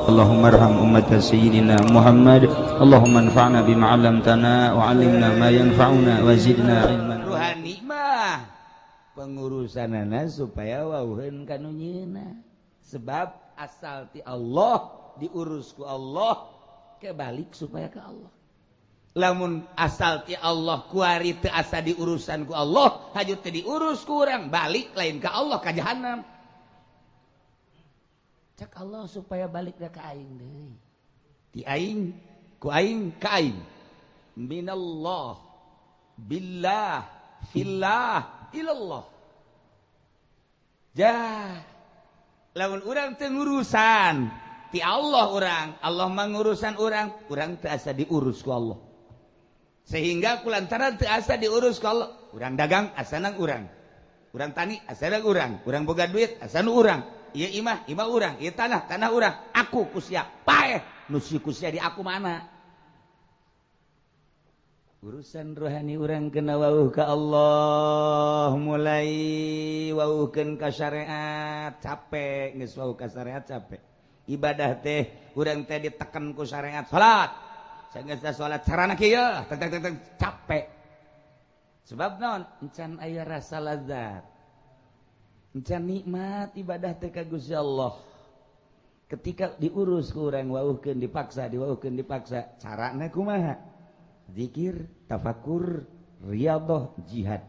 اللهم ارحم أمة سيدنا محمد. اللهم انفعنا بما علمتنا وعلمنا ما ينفعنا وزدنا علما. Ruhani mah pengurusanana supaya wawuheun ka nu nyieunna, sebab asal ti Allah, diurus ku Allah, kebalik supaya ke Allah. Lamun asal ti Allah, kuari teu asa diurusan ku Allah, haju teu diurus ku urang, balik lain ke Allah, ka jahanam. Cek Allah supaya balik ka aing deui, ti aing, ku aing, ka aing, minallah, billah, fillah, ilallah. Jah, lamun urang teu ngurusan ti Allah urang, Allah mangurusan urang, urang teu asa diurus ku Allah, sehingga kulantaran teu asa diurus ku Allah, urang dagang asana urang, urang tani asana urang, urang boga duit asana urang, ieu imah imah urang, ieu tanah tanah urang, aku ku sia paeh, nu si ku sia di aku mana. Urusan rohani urang kena wawuh ka Allah, mulai wawuhkeun ka syariat capek, geus wawuh ka syariat capek. Ibadah teh urang teh ditekan ku syariat, salat sanggeus salat carana kieu teng teng teng, capek. Sebab naon? Encan aya rasa lazat, encan nikmat ibadah teh ka Gusti Allah. Ketika diurus ku urang, wawuhkeun dipaksa, diwawuhkeun dipaksa, carana kumaha? Zikir, tafakur, riyadhah, jihad.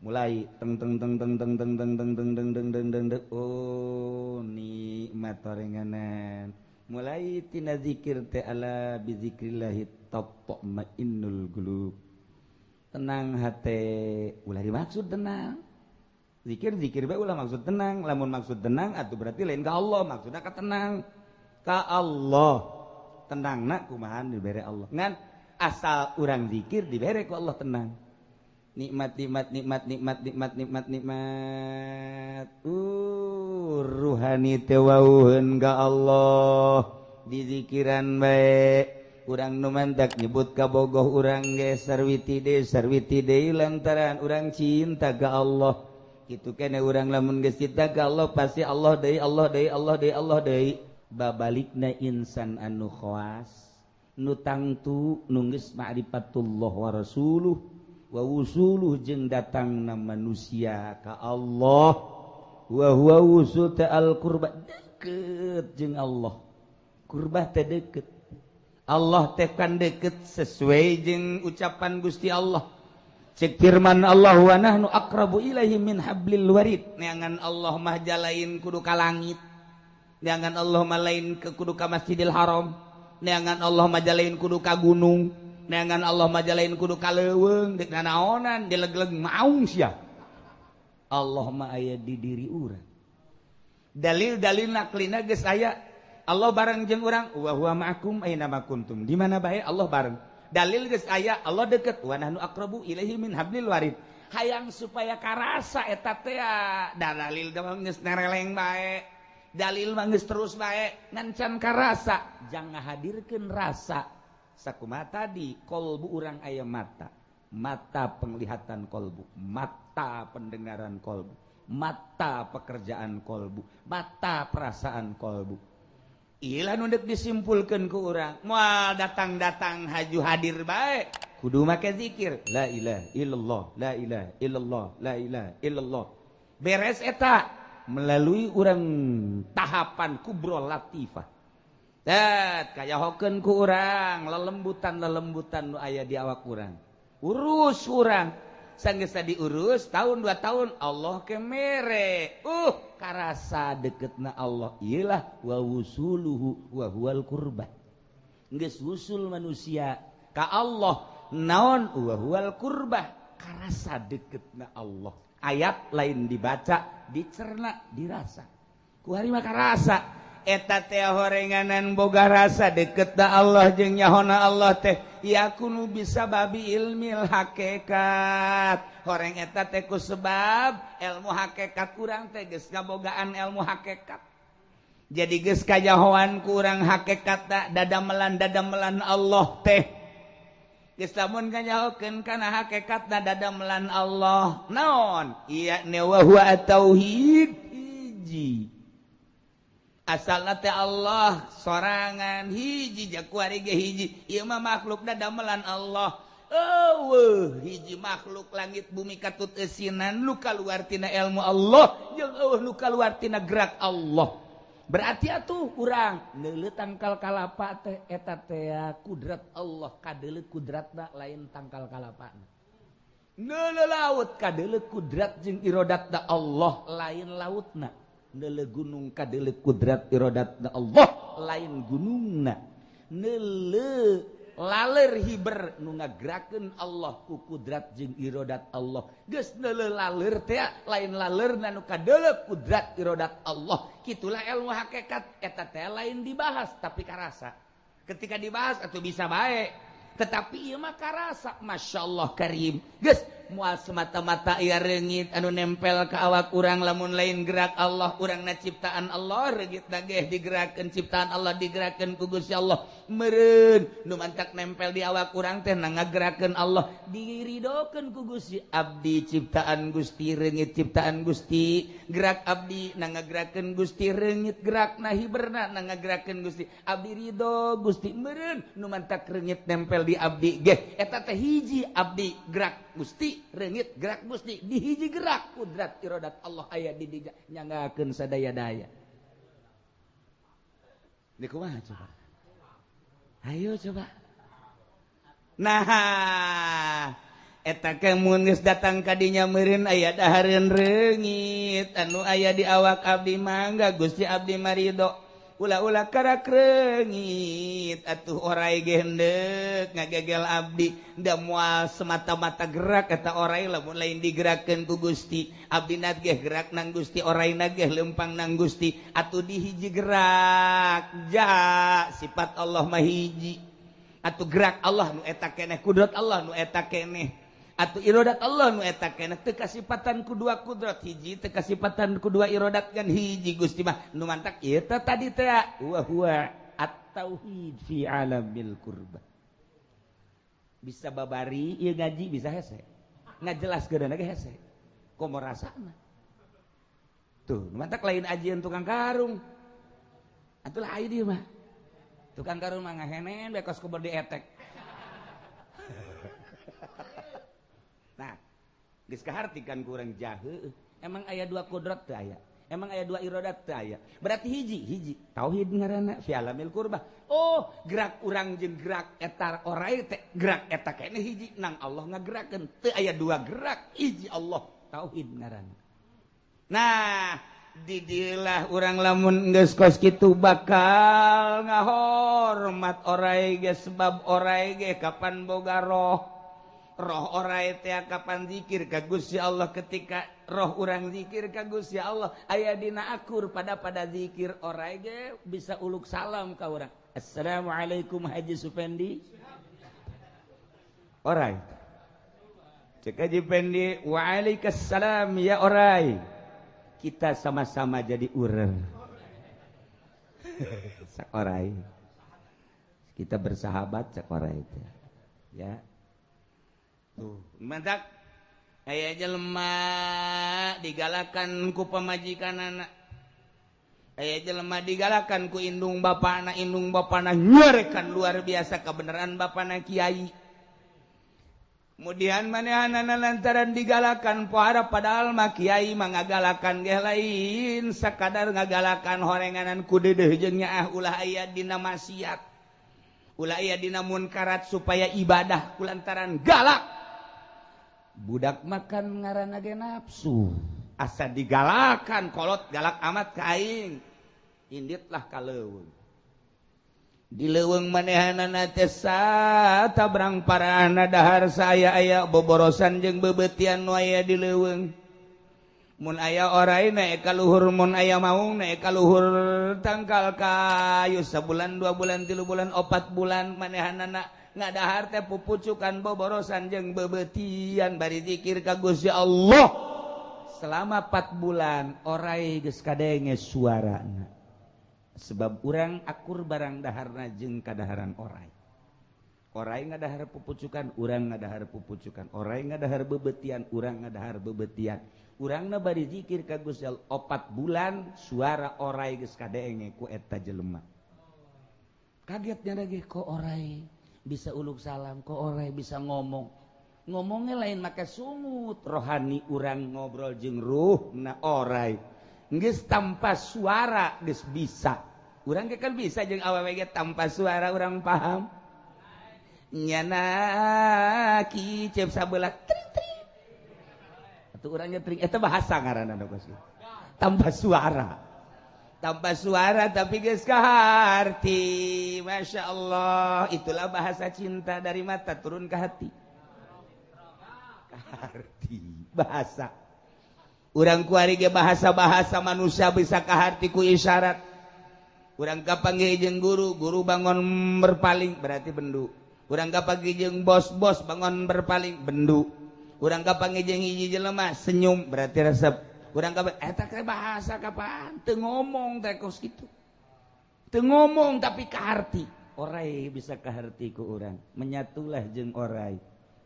Mulai teng teng teng teng teng teng teng teng teng teng teng teng teng teng, oh nikmat orenganan. Mulai tina zikir teh, ala bizikrillahi tatma'innul qulub, tenang hate. Ulah dimaksud tenang, zikir zikir bae ulah maksud tenang. Lamun maksud tenang atuh berarti lain ke Allah maksudna, ka tenang ka Allah. Tenang nak kumaha? Dibere Allah. Ngan asal urang zikir dibere ku Allah tenang, nikmat, nikmat, nikmat, nikmat, nikmat, nikmat, nikmat. Ruhani teh wawuheun ka Allah, dizikiran bae urang. Nu mantak nyebut kabogoh urang ge sarwiti deui, sarwiti deui, lantaran urang cinta ka Allah. Kitu kene urang, lamun geus cinta ka Allah pasti Allah deui, Allah deui, Allah deui, Allah deui. Babalikna insan anu khawas, nu tangtu, nu geus ma'rifatullah wa rasuluh wa wusuluh, jeung datangna manusia ka Allah, wa huwa wusul teh al qurba, deket jeung Allah. Kurbah teh deket, Allah teh kan deket sesuai jeung ucapan Gusti Allah. Cek firman Allah, wa nahnu aqrabu ilaihi min hablil warid. Neangan Allah mah jalain kudu ka langit, neangan Allah mah lain ke kudu ka Masjidil Haram, neangan Allah mah jalain kudu ka gunung, neangan Allah mah jalain kudu ka leuweung, dek nanaonan dileg-leg maung sia. Allah mah aya di diri urang. Dalil-dalil naklina geus aya, Allah bareng jeung urang, wa huwa ma'akum aina ma kuntum, di mana bae Allah bareng. Dalil geus aya Allah deket, wa nahnu aqrabu ilaihi min hablil warid. Hayang supaya karasa eta teh, da dalil geus nereleng bae, dalil mah geus terus bae, ngan can karasa. Jangan hadirkeun rasa. Sakumaha tadi, kolbu urang aya mata, mata penglihatan kolbu, mata pendengaran kolbu, mata pekerjaan kolbu, mata perasaan kolbu. Ilah nu dek disimpulkan ke urang, moal datang-datang, haju hadir bae, kudu make zikir la ilaha illallah, la ilaha illallah, la ilaha illallah. Beres eta melalui urang tahapan kubro latifah. Dat kaya hokeun ku urang lelembutan, lelembutan nu aya di awak urang, urus urang. Sanggeus diurus tahun 2 tahun, Allah ke mere karasa deketna Allah. Iyalah wa wusuluhu wa huwal qurbah. Geus wusul manusia ka Allah, naon? Wa huwal qurbah, karasa deketna Allah. Ayat lain dibaca, dicerna, dirasa. Ku hari mah karasa eta teh horenganan, boga rasa deket da Allah jeung nyahona Allah teh. Yakunu bisa babi ilmil hakikat. Horeng eta teh ku sebab ilmu hakikat. Kurang teh geus ngabogaan ilmu hakikat, jadi geus kajahoan kurang hakikat, dadamelan dadamelan Allah teh. Geus lamun kanyahokeun kana hakikatna dadamelan Allah naon? Iya, wa huwa tauhid hiji. Asalna teh Allah sorangan hiji jakuari ge hiji. Ieu mah makhlukna damelan Allah. Eueuh hiji makhluk langit bumi katut eusinan nu kaluar tina ilmu Allah jeung eueuh nu kaluar tina gerak Allah. Berarti atuh urang neuleuh tangkal kalapa teh eta teh kudrat Allah kadeuleuh kudratna lain tangkal kalapana. Neuleuh laut kadeuleuh kudrat jeung irodatna Allah lain lautna. Neuleuh gunung kadeuleuh kudrat irodatna Allah lain gunungna. Neuleuh laler hiber nu ngagerakeun Allah ku kudrat jeung irodat Allah. Geus neuleuh laler teh lain lalerna nu kadeuleuh kudrat irodat Allah. Kitulah ilmu hakikat eta teh lain dibahas tapi karasa. Ketika dibahas atuh bisa bae. Tetapi ieu mah karasa masyaallah karim. Geus moal semata-mata ieu reungit anu nempel ka awak urang lamun lain gerak Allah urangna ciptaan Allah reungit geh digerakkeun ciptaan Allah digerakkeun ku Gusti Allah meureun nu mantak nempel di awak urang teh ngagerakeun Allah diridokeun ku Gusti abdi ciptaan Gusti reungit ciptaan Gusti gerak abdi na ngagerakeun Gusti reungit gerakna hiberna na ngagerakeun Gusti abdi ridho Gusti meureun nu mantak reungit nempel di abdi geh eta teh hiji abdi gerak Gusti reungit gerak Gusti di hiji gerak kudrat irodat Allah aya di dinya nyanggakeun sadaya-daya. Di kumaha coba? Ayo coba. Nah, eta ke mun geus datang ka dinya meureun aya dahareun reungit anu aya di awak abdi mangga Gusti abdi marido. Ulah-ulah karak reungit atuh orai ge hendeuk ngagegel abdi da moal semata-mata gerak eta orai lamun lain digerakkeun ku Gusti abdi na ge gerak nang Gusti orai na ge lempang nang Gusti atuh di hiji gerak ja sifat Allah mah hiji atuh gerak Allah nu eta keneh kudrat Allah nu eta keneh atuh irodat Allah nu eta keneh teu kasipatan ku dua kudrat hiji teu kasipatan ku dua irodat kan hiji Gusti mah nu mantak ieu teh tadi teh wa huwa at-tauhid fi alamil qurba. Bisa babari ieu ngaji bisa hese ngajelaskeun ge hese komo rasana tuh nu mantak lain ajian tukang karung atuh lah ieu mah tukang karung mah ngahenen bae kos kubur dietek. Nah, geus kaharti kan kurang jahe. Emang aya dua kudrat teu aya. Emang aya dua irodat teu aya. Berarti hiji, hiji. Tauhid ngaranna fi alamil qurbah. Oh, gerak urang jeung gerak eta orai teh gerak eta keneh hiji nang Allah ngagerakeun. Teu aya dua gerak, hiji Allah. Tauhid ngaranna. Nah, didilah urang lamun geus kos kitu bakal ngahormat orai ge sebab orai ge kapan boga roh. Roh orai teh kapan zikir ka Gusti Allah ketika roh urang zikir ka Gusti Allah aya dina akur pada zikir orai ge bisa uluk salam ka urang. Assalamualaikum Haji Supendi. Orai. Cek Haji Pendi, waalaikumsalam ya orai. Kita sama-sama jadi urang. Sak orai. Kita bersahabat cak orai teh. Ya. Tuh, mantak aya jelema digalakan ku pamajikanana. Aya jelema digalakan ku indung bapana, indung bapana nyarekan luar biasa kebenaran bapana kiai. Kemudian manehanana lantaran digalakan pohara padahal mah kiai mah ngagalakan ge lain sakadar ngagalakan horenganan ku deudeuh jeung nyaah ulah aya dina maksiat. Ulah aya dina munkarat supaya ibadah kulantaran galak. Budak makan ngaranna ge nafsu asa digalakan kolot galak amat ka aing inditlah ka leuweung di leuweung manehanana teh satabrang parahna dahar saya aya boborosan jeung beubeutian nu aya di leuweung mun aya orai naek ka luhur mun aya maung naek ka luhur tangkal kayu sabulan 2 bulan 3 bulan 4 bulan manehanana ngadahar teh pupucukan boborosan jeung bebeutian bari zikir ka Gusti Allah selama 4 bulan orai geus kadenge suarana sebab urang akur barang daharna jeung kadaharan orai. Orai ngadahar pupucukan, urang ngadahar pupucukan. Orai ngadahar bebetian, urang ngadahar bebetian. Urangna bari zikir ka Gusti Allah 4 bulan suara orai geus kadenge ku eta jelema. Kagetnya lagi kok orai bisa uluk salam, kok orai bisa ngomong. Ngomongnya lain make sungut, rohani urang ngobrol jeung ruhna orai. Geus tanpa suara geus bisa. Urang ge kan bisa jeung awewe ge tanpa suara urang paham. Nyana kicep sabelah tring tring. Atuh urangnya tring eta bahasa ngaranna kos. Tanpa suara. Tanpa suara tapi geus kaharti. Masya Allah, itulah bahasa cinta dari mata turun ke hati. Kaharti bahasa. Urang kuari ge bahasa-bahasa manusia bisa kaharti ku isyarat. Urang kapanggih jeung guru, guru bangun berpaling berarti bendu. Urang kapanggih jeung bos-bos bangun berpaling bendu. Urang kapanggih jeung hiji jelema senyum berarti resep. Urang kapanggih eta teh bahasa kapan teu ngomong teh kos kitu. Teu ngomong tapi kaharti. Orai bisa kaharti ku urang. Menyatulah jeung orai.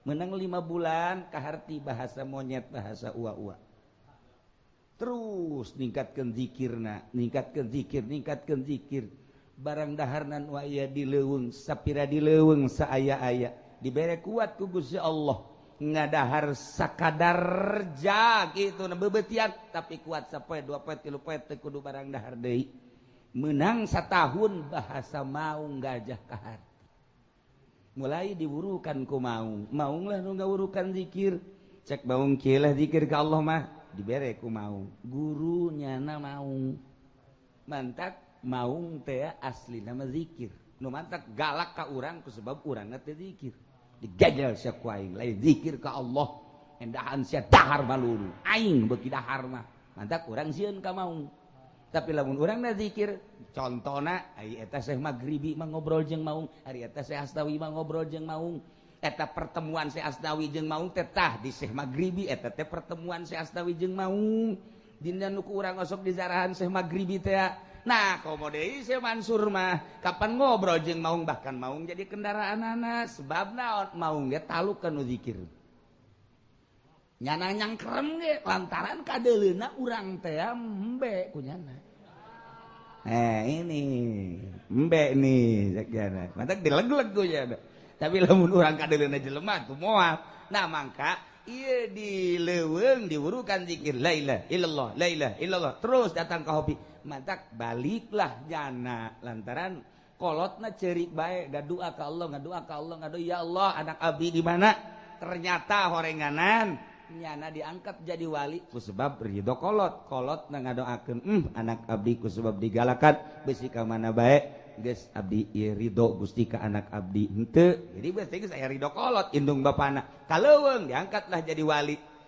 Menang 5 bulan kaharti bahasa monyet, bahasa ua-ua. Terus ningkatkeun zikirna, ningkatkeun zikir, ningkatkeun zikir. Barang daharnan wa aya di leuweung, sapira di leuweung saaya-aya. Dibere kuat ku Gusti Allah. Ngadahar sakadar ja kitu na bebeutian tapi kuat sapoe 2 poe 3 poe teu kudu barang dahar deui. Menang satahun bahasa maung gajah kaharti. Mulai diwurukan ku maung. Maung lah nu ngawurukan zikir. Cek maung kieu lah zikir ka Allah mah dibere ku maung. Guru nyana maung. Mantak maung teh asli nama zikir. Nu mantak galak ka urang ku sebab urangna teh zikir. Digajal sia ku aing lain zikir ka Allah. Endahan sia dahar maluru. Aing beuki dahar mah. Mantak urang sieun ka maung. Tapi lamun urangna zikir, contona ai eta Syekh Maghribi mah ngobrol jeung maung, ari eta Syekh Asnawi mah ngobrol jeung maung. Eta pertemuan Syekh Asnawi jeung maung teh tah di Syekh Maghribi eta teh pertemuan Syekh Asnawi jeung maung. Dina nu ku urang osok di zarahan Syekh Maghribi teh. Nah, komo deui Syekh Mansur mah kapan ngobrol jeung maung bahkan maung jadi kendaraanana sebab naon maung ge taluk ka nu zikir. Nyana nyangkrem ge lantaran kadeuleuna urang teh embe ku nyana. Ini embe nih cek nyana. Mantak dileg-leg ku nyana. Tapi lamun urang kadeuleuna jelema tuh moal. Nah, mangka ieu di leuweung diwurukan zikir la ilaha illallah la ilaha illallah terus datang ke hobi. Mantak baliklah jana lantaran kolotna ceurik bae ngadoa ka Allah ngadoa ka Allah ngadoa ya Allah anak abdi di mana ternyata horenganan nyana diangkat jadi wali ku sebab ridho kolot kolotna ngadoakeun anak abdi ku sebab digalakan besi ka mana bae geus abdi ieu ridho Gusti ka anak abdi henteu jadi geus geus aya ridho kolot indung bapana kaleuweung diangkatlah jadi wali.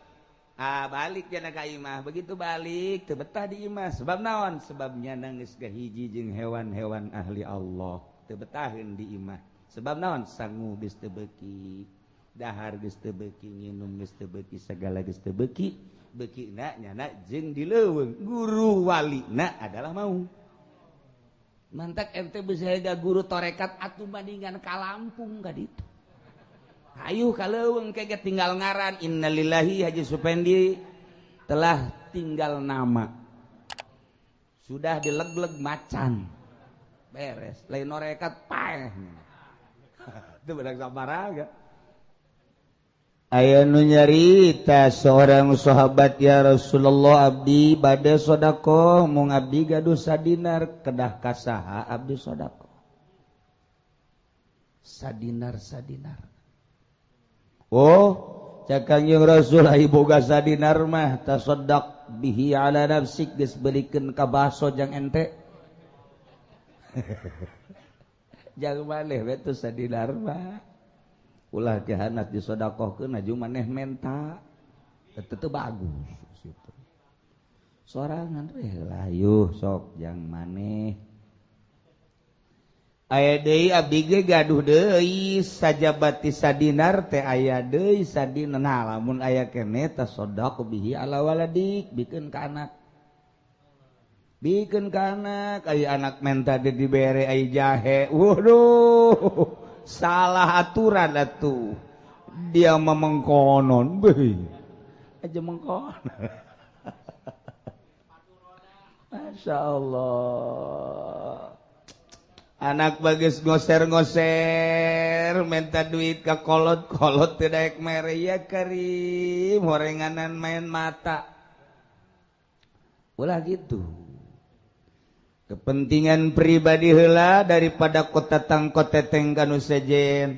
Ah balik jana ka imah begitu balik teu betah di imah sebab naon sebab nyana geus gahiji jeung hewan-hewan ahli Allah teu betaheun di imah sebab naon sangu geus teu beuki dahar geus teu beuki nginum geus teu beuki sagala geus teu beuki beukina nyana jeung di leuweung guru walina adalah maung. Mantak ente bisa guru torekat atuh bandingan ka Lampung ka ditu. Ayo kaleuweung kege tinggal ngaran innalillahi Haji Supendi telah tinggal nama. Sudah dileg-leg macan. Beres, lain norekat paeh. Itu bedak sabaraga. Aya nu nyarita seorang sahabat ya Rasulullah abdi bade sedekah mung abdi gaduh sadinar kedah kasaha abdi sedekah. Sadinar sadinar. Oh, cek Kangjeng Rasul ai boga sadinar mah tasaddaq bihi ala nafsik geus belikeun ka baso jang ente. Jang maneh we teu sadinar mah. Ulah jahanat disodakohkeun aju maneh menta. Eta teu bagus situ. Sorangan we layuh sok jang maneh. Aya deui abdi ge gaduh deui sajabati sadinar teh aya deui sadinar. Nah, lamun aya keneh tasaddaq bihi ala waladik bikeun ka anak. Bikeun ka anak, aya anak menta dibere aya jahe. Waduh, salah aturan atuh. Dia memengkonon beuh. Aja mengkonon. Masya Allah. Anak bagus ngoser-ngoser minta duit ke kolot-kolot tidak mere ya karim horenganan main mata. Ulah gitu. Kepentingan pribadi heula daripada kota tangkot teteng kanu sejen.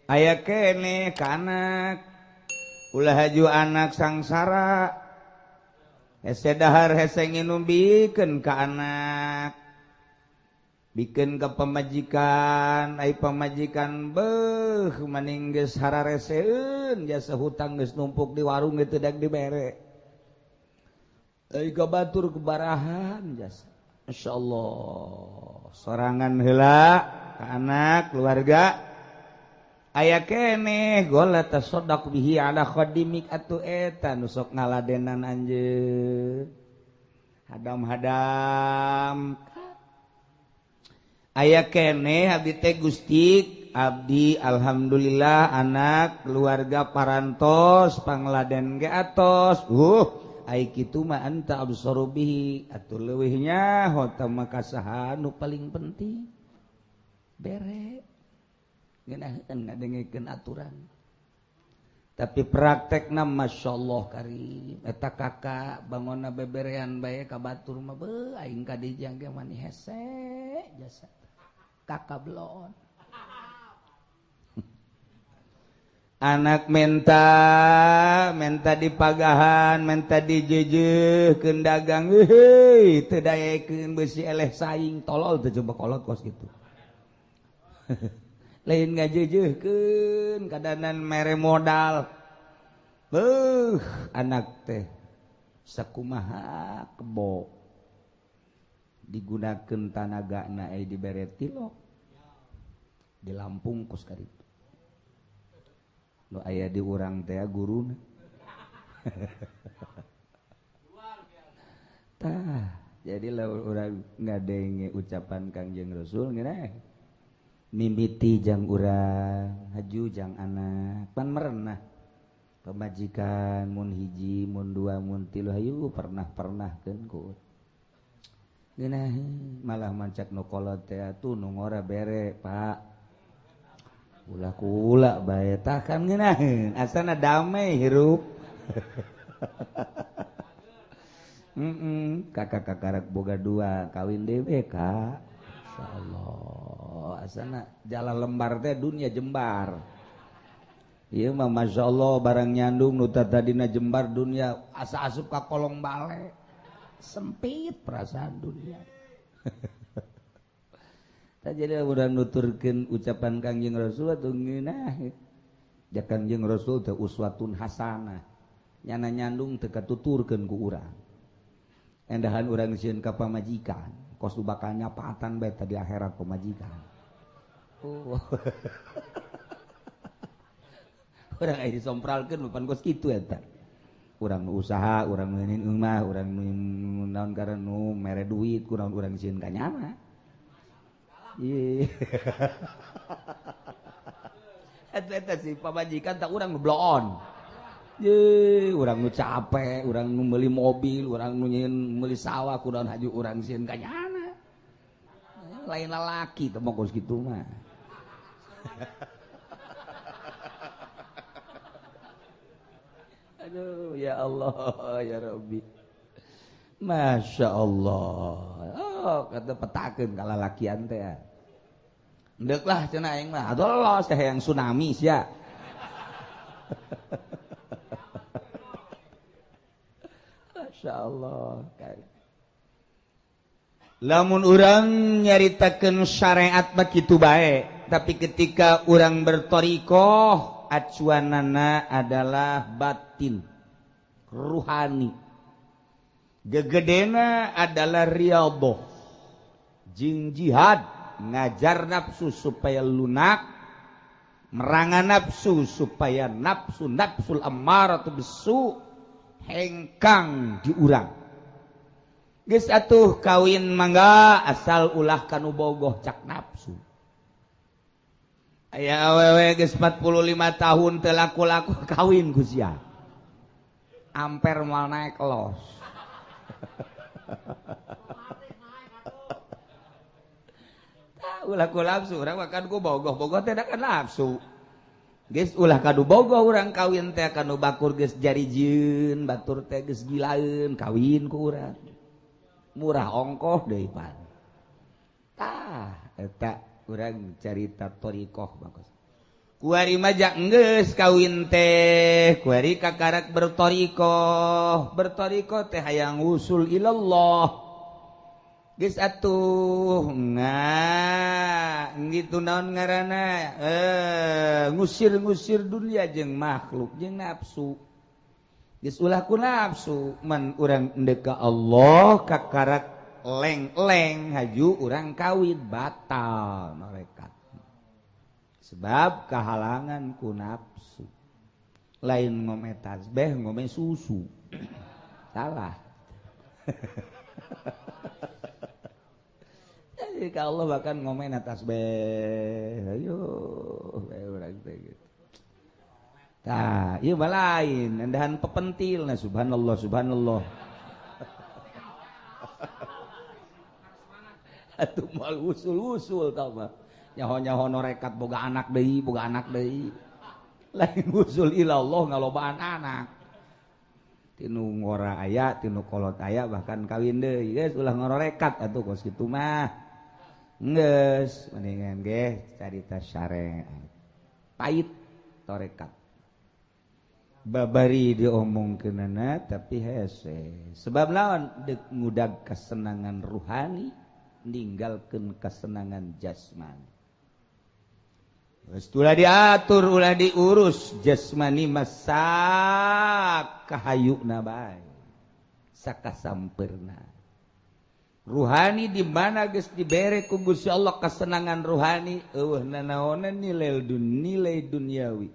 Aya keneh ka anak. Ulah haju anak sangsara. Hese dahar hese nginum bikeun ka anak. Bikin ke pemajikan, ai pemajikan beuh maning geus harareseun jasa hutang geus numpuk di warung ge teu daek dibere. Ai ka batur kebarahan jasa. Masyaallah. Sorangan heula ka anak, keluarga. Aya keneh gola tasaddaq bihi ala khadimik atuh eta nu sok ngaladenan anjeun. Hadam-hadam aya keneh abdi teh Gusti abdi alhamdulillah anak keluarga parantos pangladen ge atos ai kitu mah anta absaru bihi atuh leuwih nyaho tah maka saha nu paling penting bere ngeunaheun ngadengekeun aturan tapi praktekna masyaallah karim eta kakak bangonna beberean bae ka batur mah beuh aing ka dijang ge mani hese jasa kakak belon. Anak minta dipagahan, minta dijejeuhkeun dagang, heuh teu daekeun beusi eleh saing tolol teu coba kolot kos kitu. Lain ngajejeuhkeun kadanan mere modal. Beuh anak teh sakumaha kebo digunakeun tanagana ai dibere tilok di Lampung kos karitu nu aya di urang teh guruna. Tah jadi lamun urang ngadenge ucapan Kangjeng Rasul ngeunah mimiti jang urang haju jang anak pan merenah pamajikan mun hiji mun dua mun tilu hayu pernah-pernahkeun ku ngeunah malah mancak nu kolot teh atuh nu ngora bere Pak ulah kula bae tah kan ngeunaheun asana damai hirup. Kakak kakarak boga dua kawin dewe kak insyaallah asana jalan lembar teh dunia jembar ieu mah masyaallah barang nyandung nu tadina jembar dunia asa asup ka kolong bale sempit perasaan dunia. Tah jadi urang nuturkeun ucapan Kangjeng Rasul atuh ngeunah. Ja Kangjeng Rasul teh uswatun hasanah. Nyana nyandung teu katuturkeun ku urang. Endahan urang sieun ka pamajikan, kos nu bakal nyapatan bae tadi akhirat pamajikan. Oh. Urang aya disompralkeun pan kos kitu eta. Urang nu usaha, urang nu imah, urang nu naon karena nu mere duit, kurang urang sieun ka nyana. Iya. Eta si pamajikan tak urang nu bloon. Ye, urang nu capek, urang nu meuli mobil, urang nu nyieun meuli sawah, kurang haju urang sieun ka nyana. Lain lalaki teh mah kos kitu mah. Aduh, ya Allah, ya Rabbi. Masya Allah. Oh, kata petakeun ka lalakian teh. Ndeuk lah cenah aing mah. Aduh los teh yang tsunami sia. Masya Allah. Lamun urang nyaritakeun syariat mah kitu bae, tapi ketika urang bertorikoh acuanana adalah batin, ruhani. Gegedena adalah riyadhah, jeung jihad, ngajar nafsu supaya lunak, merangan nafsu supaya nafsu nafsul ammaratu bisu hengkang diurang. Geus atuh kawin mangga asal ulah kanu bogoh cak nafsu. Aya awewe geus 45 tahun teu laku-laku kawin ku sia. Amper moal naek los. Tah ulah ku nafsu urang makan ku bogoh-bogoh teh kan nafsu. Geus ulah kadu bogoh urang kawin teh kanu bakur geus jarijieun, batur teh geus gilaeun kawin ku urang. Murah ongkoh deui pan. Tah eta urang carita thariqah bagus. Kuari mah geus kawin teh, kuari kakarak berthariqah, berthariqah teh hayang usul ilallah. Geus atuh nah gitu naon ngaranna ngusir-ngusir dunia jeung makhluk jeung nafsu. Geus ulah ku nafsu man urang endek ka Allah kakarak leng-leng haju urang kawin batal norekat. Sebab kahalangan ku nafsu. Lain ngome tasbih ngome susu. Salah. Jadi ka Allah bahkan ngomen tasbih. Ayo urang teh gitu. Tah, ieu mah lain, endahan pepentil nah subhanallah subhanallah. Atuh moal usul-usul tah mah. Nyaho-nyaho norekat boga anak deui, boga anak deui. Lain usul ilallah ngalobaan anak. Tinu ngora aya, tinu kolot aya bahkan kawin deui. Geus ulah ngororekat atuh kos kitu mah. Geus mendingan ge carita syariat. Pait torekat. Babari diomongkeunana tapi hese. Sebab naon deuk ngudag kesenangan ruhani ninggalkeun kesenangan jasmani. Geus ulah diatur, ulah diurus jasmani masak kahayuna bae. Sakasampeurna. Ruhani di mana geus dibere ku Gusti Allah kesenangan ruhani eueuh nanaonan nilai duniawi.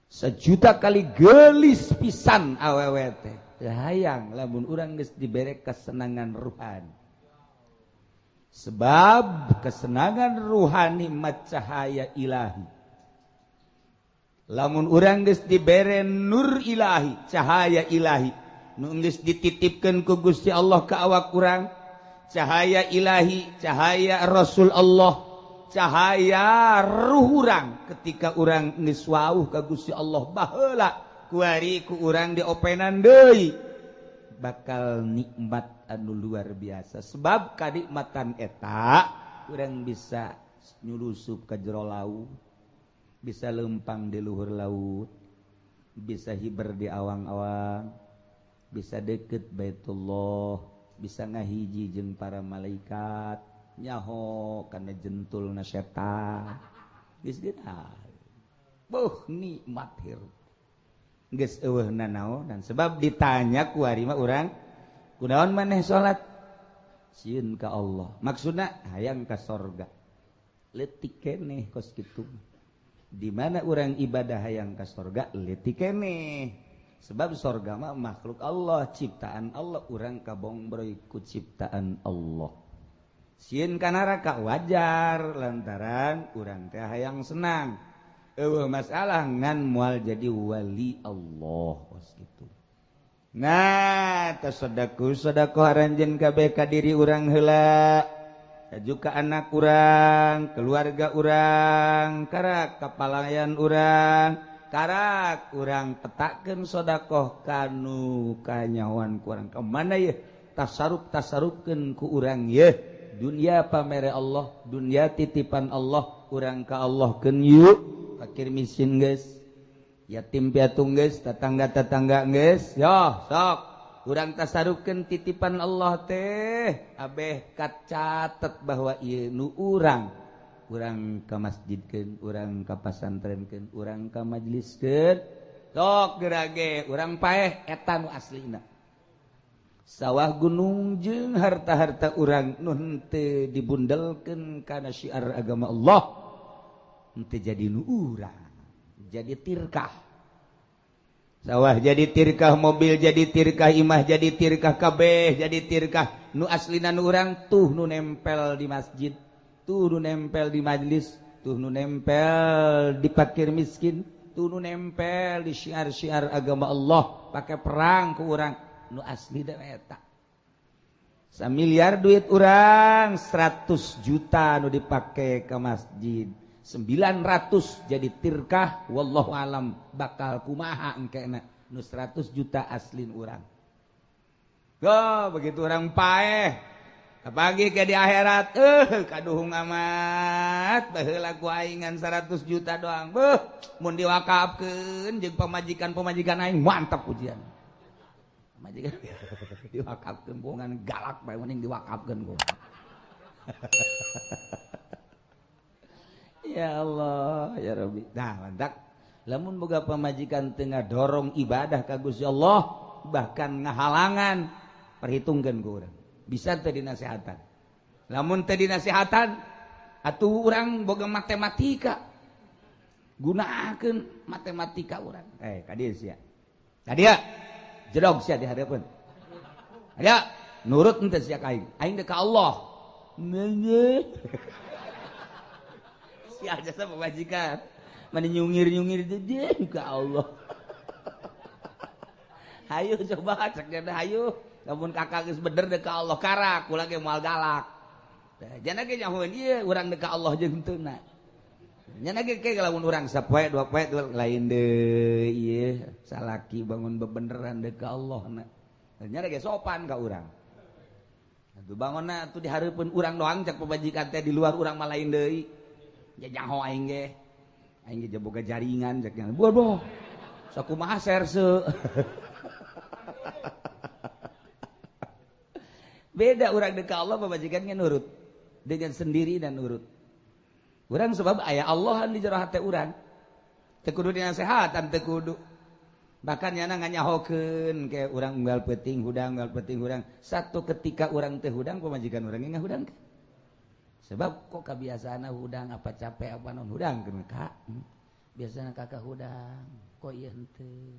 Sejuta kali gelis pisan awewe teh. Teu hayang lamun urang geus dibere kesenangan ruhani. Sebab kesenangan ruhani mah cahaya ilahi. Lamun urang geus dibere nur ilahi, cahaya ilahi, nu geus dititipkeun ku Gusti Allah ka awak urang, cahaya ilahi, cahaya Rasul Allah, cahaya ruh urang ketika urang geus wauh ka Gusti Allah baheula kuari ku urang diopenan deui bakal nikmat anu luar biasa. Sebab kanikmatan eta urang bisa nyulusup ka jero laut, bisa lempang di luhur laut, bisa hiber di awang-awang, bisa deket Baitullah, bisa ngahiji jeung para malaikat, nyaho kana jentulna setan. Geus geunah. Beuh nikmat hirup. Geus eueuh nanaonan sebab ditanya ku ari mah urang kunaon maneh salat? Sieun ka Allah. Maksudna hayang ka sorga. Leutik keneh kos kitu. Di mana urang ibadah hayang ka sorga leutik keneh. Sebab sorga mah makhluk Allah, ciptaan Allah, urang kabongbroy ku ciptaan Allah. Sieun ka neraka wajar lantaran urang teh hayang senang. Eueuh masalah ngan moal jadi wali Allah kos kitu. Nah, tasaddaku sedekah aranjeun kabeh ka diri urang heula, juga anak urang, keluarga urang, karak kapalayan urang, karak urang petakeun sedekah kanu kanyahoan ku urang. Ka mana yeuh tasarruf-tasarrufkeun ku urang yeuh. Dunia pamere Allah, dunia titipan Allah, urang ka Allah keun yuk. Fakir miskin geus, yatim piatu geus, tetangga-tetangga geus, yo sok urang tasarrufkeun titipan Allah teh abeh kacatet bahwa ieu nu urang, urang ka masjidkeun, urang ka pasantrenkeun, urang ka majeliskeun, sok gerage urang paeh eta nu aslina. Sawah gunung jeung harta-harta urang nu henteu dibundelkeun kana syiar agama Allah. Henteu jadi nu urang, jadi tirkah. Sawah jadi tirkah, mobil jadi tirkah, imah jadi tirkah, kabeh jadi tirkah. Nu aslina nu urang tuh nu nempel di masjid, tuh nu nempel di majelis, tuh nu nempel di fakir miskin, tuh nu nempel di syiar-syiar agama Allah, pakai perang ku urang nu asli da eta. Samiliar duit urang 100 juta nu dipake ke masjid, 900 jadi tirkah, wallahu alam bakal kumaha engkena nu 100 juta aslin urang. Go begitu urang paeh pagi ke di akhirat kaduhung amat baheula ku aing ngan 100 juta doang beuh mun diwakafkeun jeung pamajikan-pamajikan aing mantap ujian. Majikan diwakafkeun bongan galak bae mending diwakafkeun ku. Ya Allah ya Rabbi. Nah mantak lamun boga pamajikan teu ngadorong ibadah ka Gusti Allah bahkan ngahalangan perhitungkeun ku urang. Bisa teu dinasehatan. Lamun teu dinasehatan atuh urang boga matematika. Gunakeun matematika urang. Ka dieu sia. Ka dieu. Jedog sia di hareupeun. Aya nurut henteu sia ka aing. Aing deuk ka Allah. Sia jasa pamajikan. Mani nyungir-nyungir deui ka Allah. Hayu coba cek deh hayu. Lamun kakak geus bener deuk ka Allah karak kula ge moal galak. Tah jana ge nyahoeun ieu urang deuk ka Allah jeung henteu na. Nya ge ke lamun urang sapoe dua poe lain deui ieu salaki bangun bebeneran deuk ka Allah na. Nya ge sopan ka urang. Atuh bangunna atuh di hareupeun urang doang cek pamajikan teh di luar urang mah lain deui. Ya nyaho aing ge. Aing ge boga jaringan cek nya. Bodoh. Sakumaha serse. Beda urang deuk ka Allah pamajikan ge nurut dengan sendiri dan nurut. Urang sebab aya Allah di jero hate urang. Teu kudu dinasehatan teu kudu. Bahkan nyana nganyahokeun ke urang unggal peuting hudang unggal peuting hudang. Satu ketika urang teu hudang pamajikan urang ge ngahudang. Sebab kok kabiasaanna hudang apa capek apa naon hudang keun kak. Biasana kakak hudang, kok ieu henteu.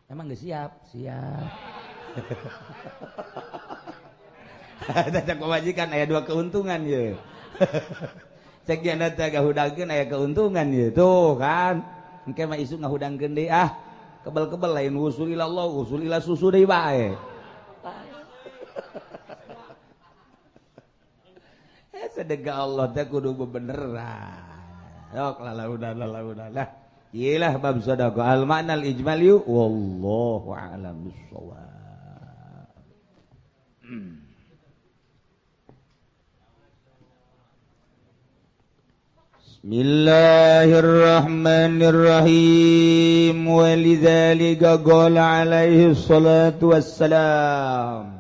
Emang geus siap? Siap. Tah pamajikan aya dua keuntungan ye. Cek jana teh ngahudangkeun aya keuntungan ye. Tuh kan. Engke mah isuk ngahudangkeun deui ah. Kebel-kebel lain wusul ila Allah, wusul ila susu deui bae. Sedekah Allah teh kudu bebeneran. Sok lalaudah. Iyalah bab sedekah al ma'nal ijmali wallahu a'lam bissawab. Bismillahirrahmanirrahim. Walidzalika qala alaihi salatu wassalam.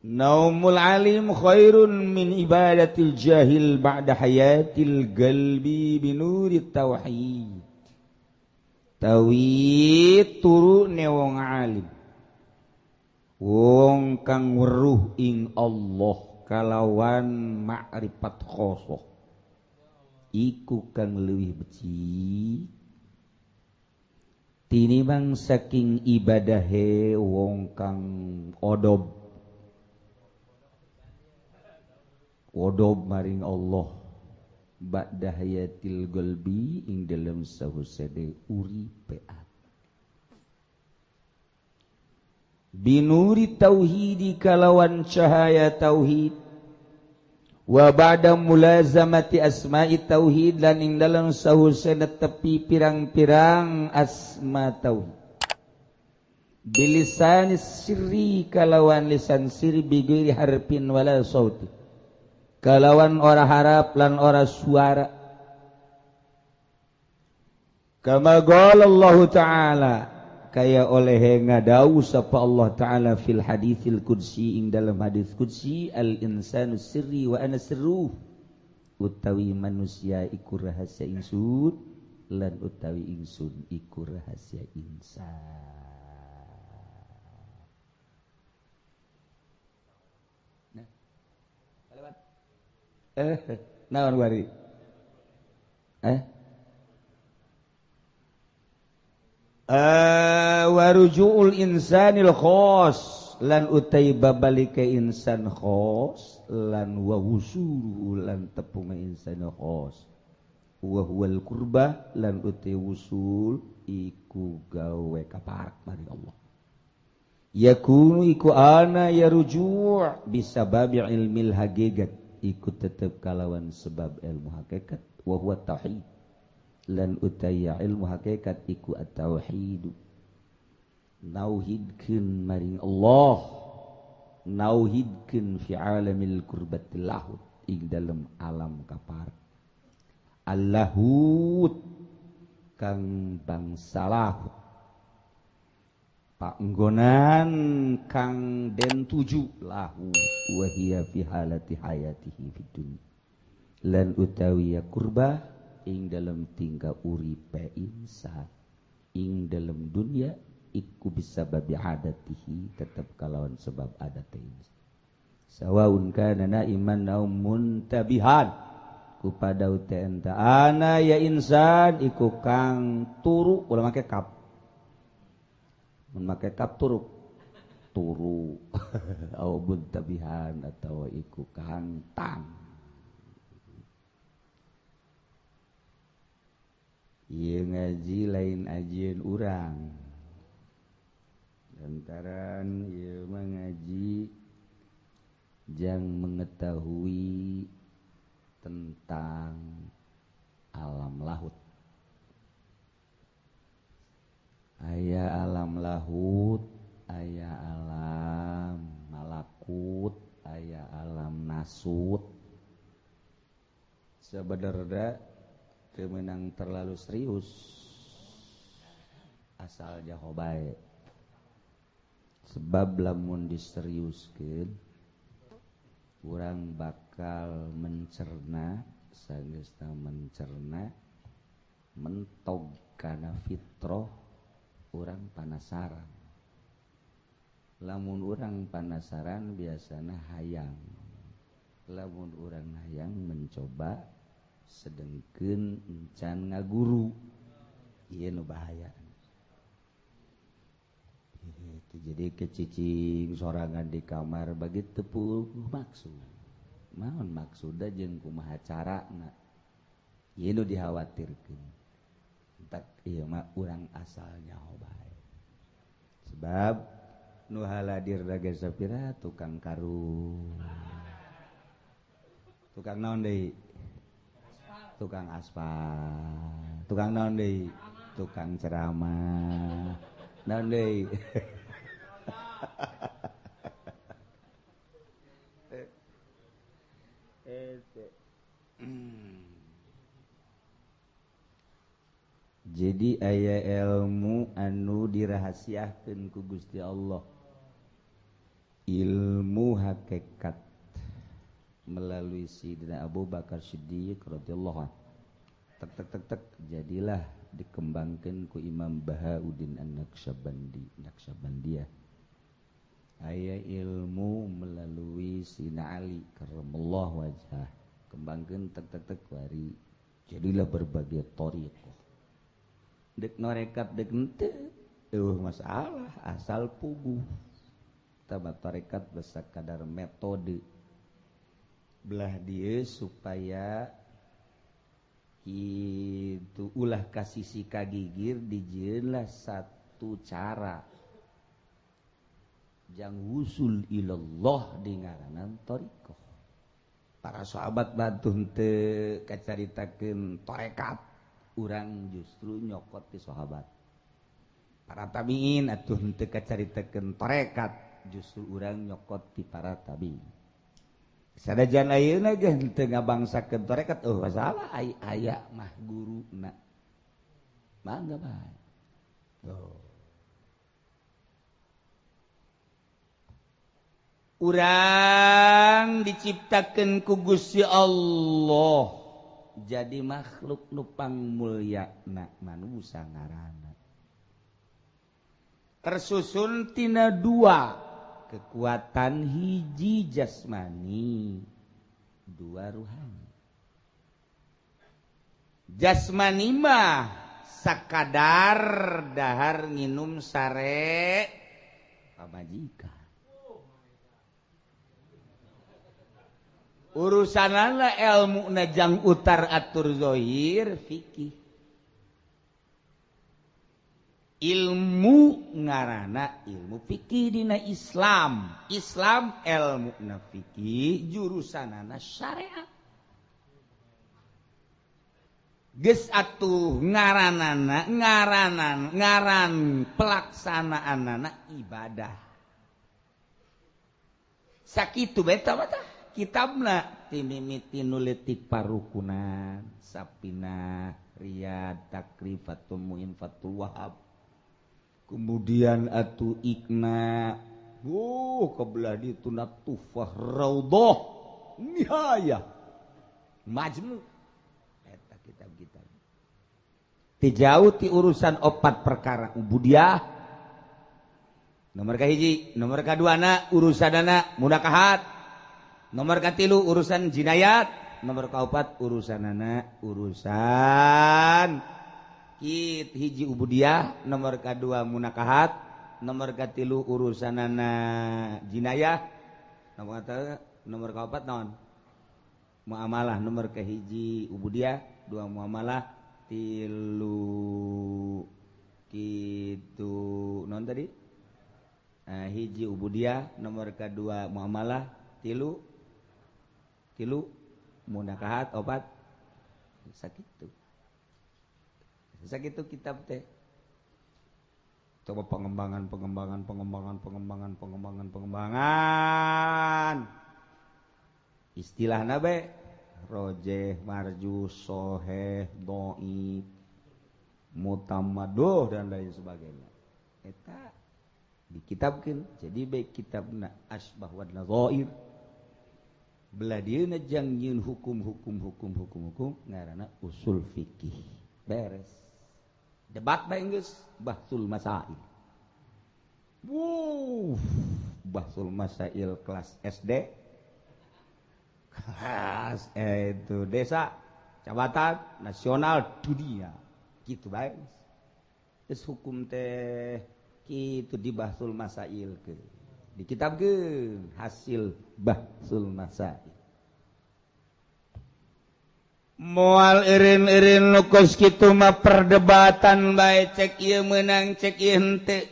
Naumul alim khairun min ibadatil jahil ba'da hayatil qalbi binurit tauhid. Tauhid turune wong alim. Wong kang weruh ing Allah kalawan ma'rifat khosoh iku kang leuwih becik tinimbang saking ibadahe wong kang odob odob maring Allah ba'da hayatil qalbi ing dalem sahusede uripe ati binuri tauhidi kalawan cahaya tauhid wa ba'da mulazamati asma'i tauhid lan ing dalem sahusena tepi pirang-pirang asma tauhid bilisan sirri kalawan lisan sirri bighairi harfin wala sauti kalawan ora harap lan ora suara kama qala Allah ta'ala kaya oleh ngadau sapa Allah ta'ala fil haditsil qudsi ing dalam hadis qudsi al insanu sirri wa ana sirruh utawi manusia iku rahasia ingsun lan utawi ingsun iku rahasia insan. Nah, lewat. Naon wari? Warujuul insanil khos lan utai babalike insan khos lan wa wusuluhu lan tepunga insan khos wa huwal qurba lan utai wusul iku gawe kaparek maring Allah Yakunu iku ana ya ruju' bisababi ilmil hakikat iku tetep kalawan sebab ilmu hakikat wa huwa tauhid lan utaya ilmu hakikat iku at-tauhid nauhidkeun maring Allah nauhidkeun fi alamil qurbatil lahut ing dalem alam kapar Allahut kang bangsa lahut panggonan kang den tuju lahu wa hiya fi halati hayatihi fid dunya lan utawi kurba ing dalem tingkah uripe insan ing dalem dunya iku bisa babi adatihi tetep kalawan sebab adate insan sawaun kana naiman au muntabihan kupada enta ana ya insan iku kang turu ulah make kap memakai kap turu turu au muntabihan atau iku kang tang ieu ngaji lain ajieun urang lantaran ieu mah ngaji jang mengetahui tentang alam lahut. Aya alam lahut, aya alam malakut, aya alam nasut. Sebenarnya teu meunang terlalu serius asal jaho bae. Sebab lamun diseriuskeun urang bakal mencerna, sageusna mencerna mentog kana fitrah urang panasaran. Lamun urang panasaran biasana hayang. Lamun urang hayang mencoba sedengkeun encan ngaguru. Ieu nu bahaya. Itu jadi kecicing sorangan di kamar bagi teu maksud. Naon maksudna jeung kumaha carana. Ieu nu dikhawatirkeun. Tak ieu mah urang asal nyaho bae. Sebab nu haladir ge sapira tukang karung. Tukang naon deui? Tukang aspal. Tukang naon deui? Tukang ceramah. Naon deui? Jadi aya ilmu anu dirahasiakeun ku Gusti Allah. Ilmu hakikat melalui Sidina Abu Bakar Siddiq radhiyallahu anhu. Tek tek tek tek jadilah dikembangkeun ku Imam Bahauddin An-Naqsyabandi, Naqsyabandiyah. Aya ilmu melalui Sidina Ali karramallahu wajhah. Kembangkeun tek tek tek wari. Jadilah berbagai thariqah. Dek norekat dek henteu eueuh masalah asal puguh. Tah tarekat sakadar metode belah dieu supaya kitu ulah kasisi kagigir dijieunlah satu cara jang wusul ilallah di ngaranan thariqah. Para sahabat batu henteu kacaritakeun tarekat, urang justru nyokot ti sahabat. Para tabiin atuh henteu kacaritakeun tarekat, justru urang nyokot ti para tabiin. Sanajan ayeuna ge henteu ngabangsakeun tarekat, oh masalah ai aya mah guruna. Mangga bae. Tuh. Urang diciptakeun ku Gusti Allah jadi makhluk nu pangmulyana manusa ngaranna. Tersusun tina dua kekuatan, hiji jasmani, dua ruhani. Jasmani mah sakadar dahar nginum sare pamajikan. Urusanana ilmu najang utar atur zohir fikih. Ilmu ngarana ilmu fikih dina Islam. Islam ilmu na fikih jurusanana syariat. Geus atuh ngaranana ngaranan ngaran pelaksanaanana ibadah. Sakitu beta mah tah kitabna timimiti nu leutik parukunan, sapina, riyad, takrif, fatul muin, fatul wahab. Kemudian atuh ikna, kebelah dituna tufah raudhah nihayah majmu eta kitab-kitab. Ti jauh ti urusan opat perkara ubudiah. Nomor kahiji, nomor kaduana urusanana munakahat. Nomor katilu urusan jinayat, nomor kaopat urusanana urusan kit hiji ubudiah, nomor kedua munakahat, nomor katilu urusanana jinayah, nomor kaopat naon muamalah, nomor kahiji ubudiah, dua muamalah, tilu kitu non tadi hiji ubudiah, nomor kedua muamalah, tilu tilu munakahat, opat sakitu. Sakitu kitab teh. Coba pengembangan pengembangan pengembangan pengembangan pengembangan pengembangan. Istilahna be rojeh, marju, soheh, doi, mutamadoh dan lain sebagainya. Eta dikitabkeun jadi baik kitabna asbah wa nadzair. Belah dieuna jang nyieun hukum hukum hukum hukum hukum ngaranna usul fikih. Beres. Debat bae geus bahsul masail. Wuh, bahsul masail kelas SD. Kelas itu desa, kecamatan, nasional, dunia. Gitu bae. Geus hukum teh kitu di bahsul masail ke. Dikitabkeun hasil bahsul masail. Moal eureun-eureun nu kos kitu mah perdebatan bae cek ieu meunang cek ieu henteu.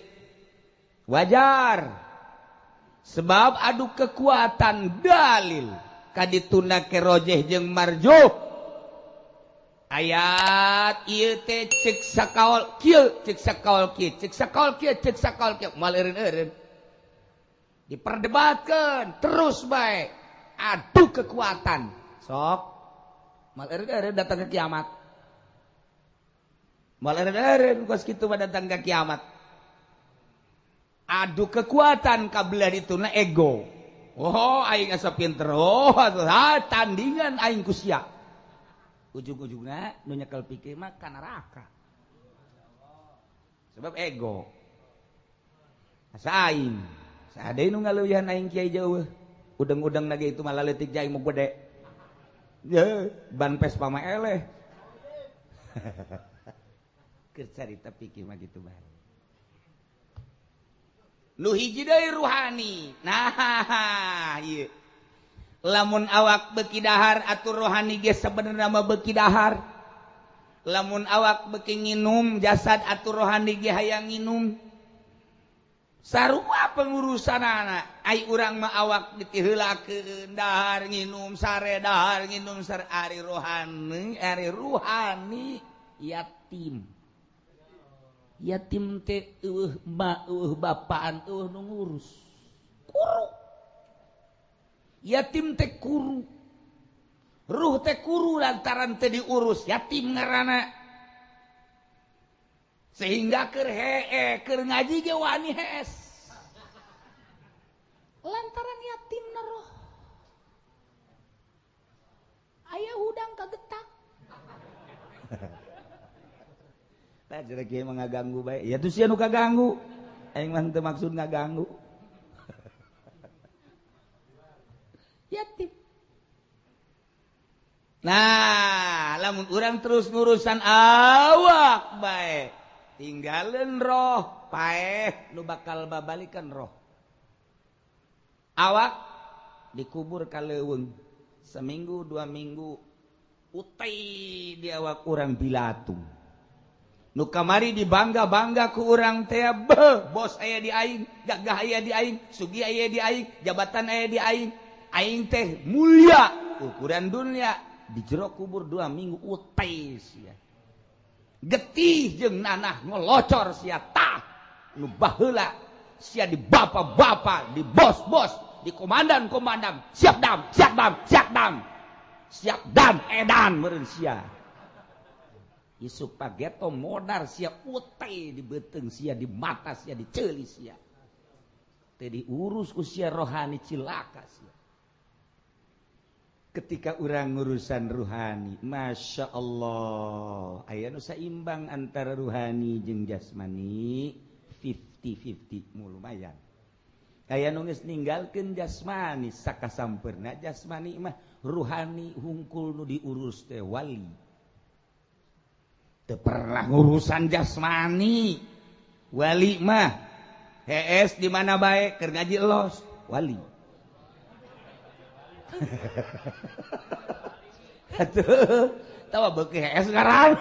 Wajar. Sebab adu kekuatan dalil kadituna ke rojeh jeung marjuh. Ayat ieu teh cek sakaol kieu, cek sakaol kieu, cek sakaol kieu, cek sakaol kieu, moal eureun-eureun. Diperdebatkeun terus bae. Adu kekuatan. Sok mal eureun datang ke kiamat. Mal eureun kos kitu mah datang ke kiamat. Adu kekuatan kabelah dituna ego. Oh, aing asa pinter. Oh, tandingan aing ku sia. Ujung-ujungna nu nyekel pikir mah ka neraka. Sebab ego. Asa aing. Saha deui nu ngaleuwihan aing kiai jauh. Udeng-udeng na ge itu malah leutik jai mu gede. Ya, ban Vespa mah eleh. Keur carita pikir mah kitu bae. Nu hiji deui ruhani. Nah, ieu. Lamun awak beuki dahar atuh rohani ge sabenerna mah beuki dahar. Lamun awak beuki nginum jasad atuh rohani ge hayang nginum. Sarua pengurusanana ai urang mah awak ditiheulakeun dahar nginum sare dahar nginum sare ari rohani yatim. Yatim teh eueuh ma eueuh bapaan eueuh nu ngurus. Kuru. Yatim teh kuru. Ruh teh kuru lantaran teh diurus yatim ngaranna. Sehingga keur hee keur ngaji ge wani hees. Lantaran yatim na roh. Aya hudang kagetak. Tah jelek ieu mah ngaganggu bae. Ya tuh sia nu kaganggu. Aing mah teu maksud ngaganggu. Yatim. Nah, lamun urang terus ngurusan awak bae. Tinggalin roh, paeh nu bakal babalikan roh. Awak dikubur ka leuweung. Seminggu 2 minggu utai di awak urang bilatung. Nu kamari dibangga-bangga ku urang teh beuh, bos aya di aing, gagah aya di aing, sugih aya di aing, jabatan aya di aing. Aing teh mulia ukuran dunia di jero kubur 2 minggu utai sia. Getih jeung nanah ngolocor sia tah nu baheula sia di bapak-bapak, di bos-bos, di komandan-komandan, siap dam, siap dam, siap dam. Siap dam edan meureun sia. Isuk pageto modar sia utai di beuteung sia, di mata sia, di ceuli sia. Teu diurus ku sia rohani cilaka sia. Ketika urang ngurusan ruhani, Masya Allah, aya nu saimbang antara ruhani jeung jasmani 50-50 mu lumayan. Aya nu geus ninggalkeun jasmani sakasampeurna jasmani mah ruhani hungkul nu diurus teh wali. Teu pernah ngurusan jasmani. Wali mah hees di mana bae keur ngaji los wali. Atuh, tawa beuki hees ngaran.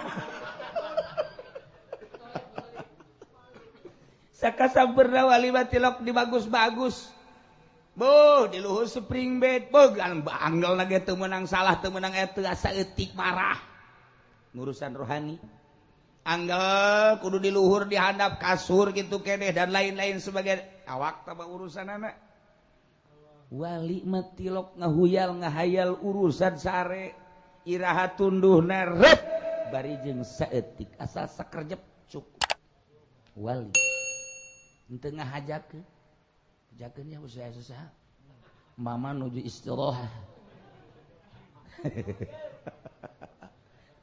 Sakasampeurna wali mah tilok di bagus-bagus. Boh, di luhur spring bed, boh anggelna ge teu meunang salah, teu meunang eta asa eutik marah. Ngurusan rohani. Anggel kudu di luhur di handap kasur gitu keneh dan lain-lain sebagai awak tambah urusanana. Wali mah tilok ngahuyal ngahayal urusan sare iraha tunduhna rep bari jeung saeutik asal sakerjep cukup. Wali henteu ngahajakeun. Hajakeun nya usaha-usaha. Mama nuju istirahat.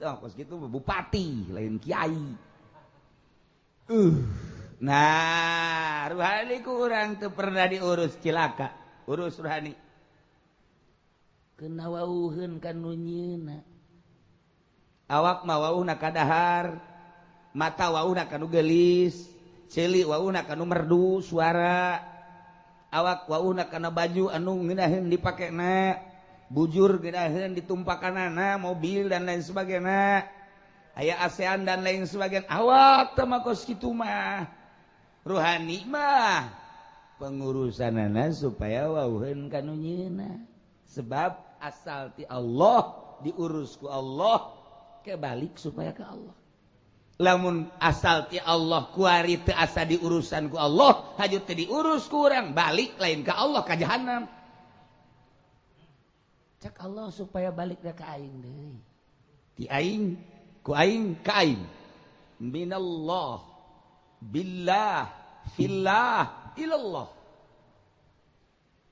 Tuh, kos gitu bupati lain kiai. Nah, ruhani ku urang teu pernah diurus cilaka. Urus ruhani. Kena wauheun ka nu nyieunna. Awak mah wauhna ka dahar, mata wauhna ka nu geulis, ceuli wauhna ka nu merdu suara. Awak wauhna kana baju anu ngeunaheun dipakena, bujur ngeunaheun ditumpakanana, mobil dan lain sebagainya. Aya ASEAN dan lain sebagainya. Awak teh mah kos kitu mah. Ruhani mah pengurusanana supaya wauheun ka nu nyieunna. Sebab asal ti Allah diurus ku Allah kebalik supaya ke Allah. Lamun asal ti Allah kuari teu asa diurusan ku Allah, haju teu diurus ku urang balik lain ka Allah ka jahanam. Cak Allah supaya balik ka aing deui. Ti aing ku aing ka aing. Minallah billah fillah ilallah.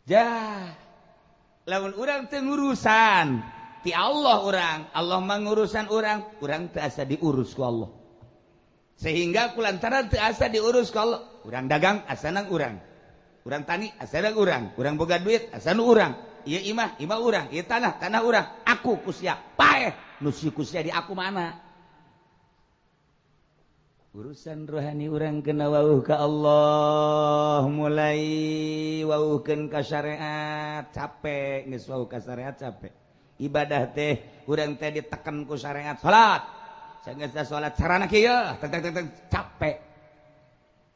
Jah, lamun urang teu ngurusan ti Allah urang, Allah mangurusan urang, urang teu asa diurus ku Allah. Sehingga kulantaran teu asa diurus ku Allah, urang dagang asana urang, urang tani asana urang, urang boga duit asana urang, ieu imah imah urang, ieu tanah tanah urang, aku ku sia paeh, nu si ku sia di aku mana? Urusan rohani urang kena wauh ka Allah, mulai wauhkeun ka syariat capek, geus wauh ka syariat capek. Ibadah teh urang teh diteken ku syariat salat. Sanggeus salat carana kieu, teng teng teng capek.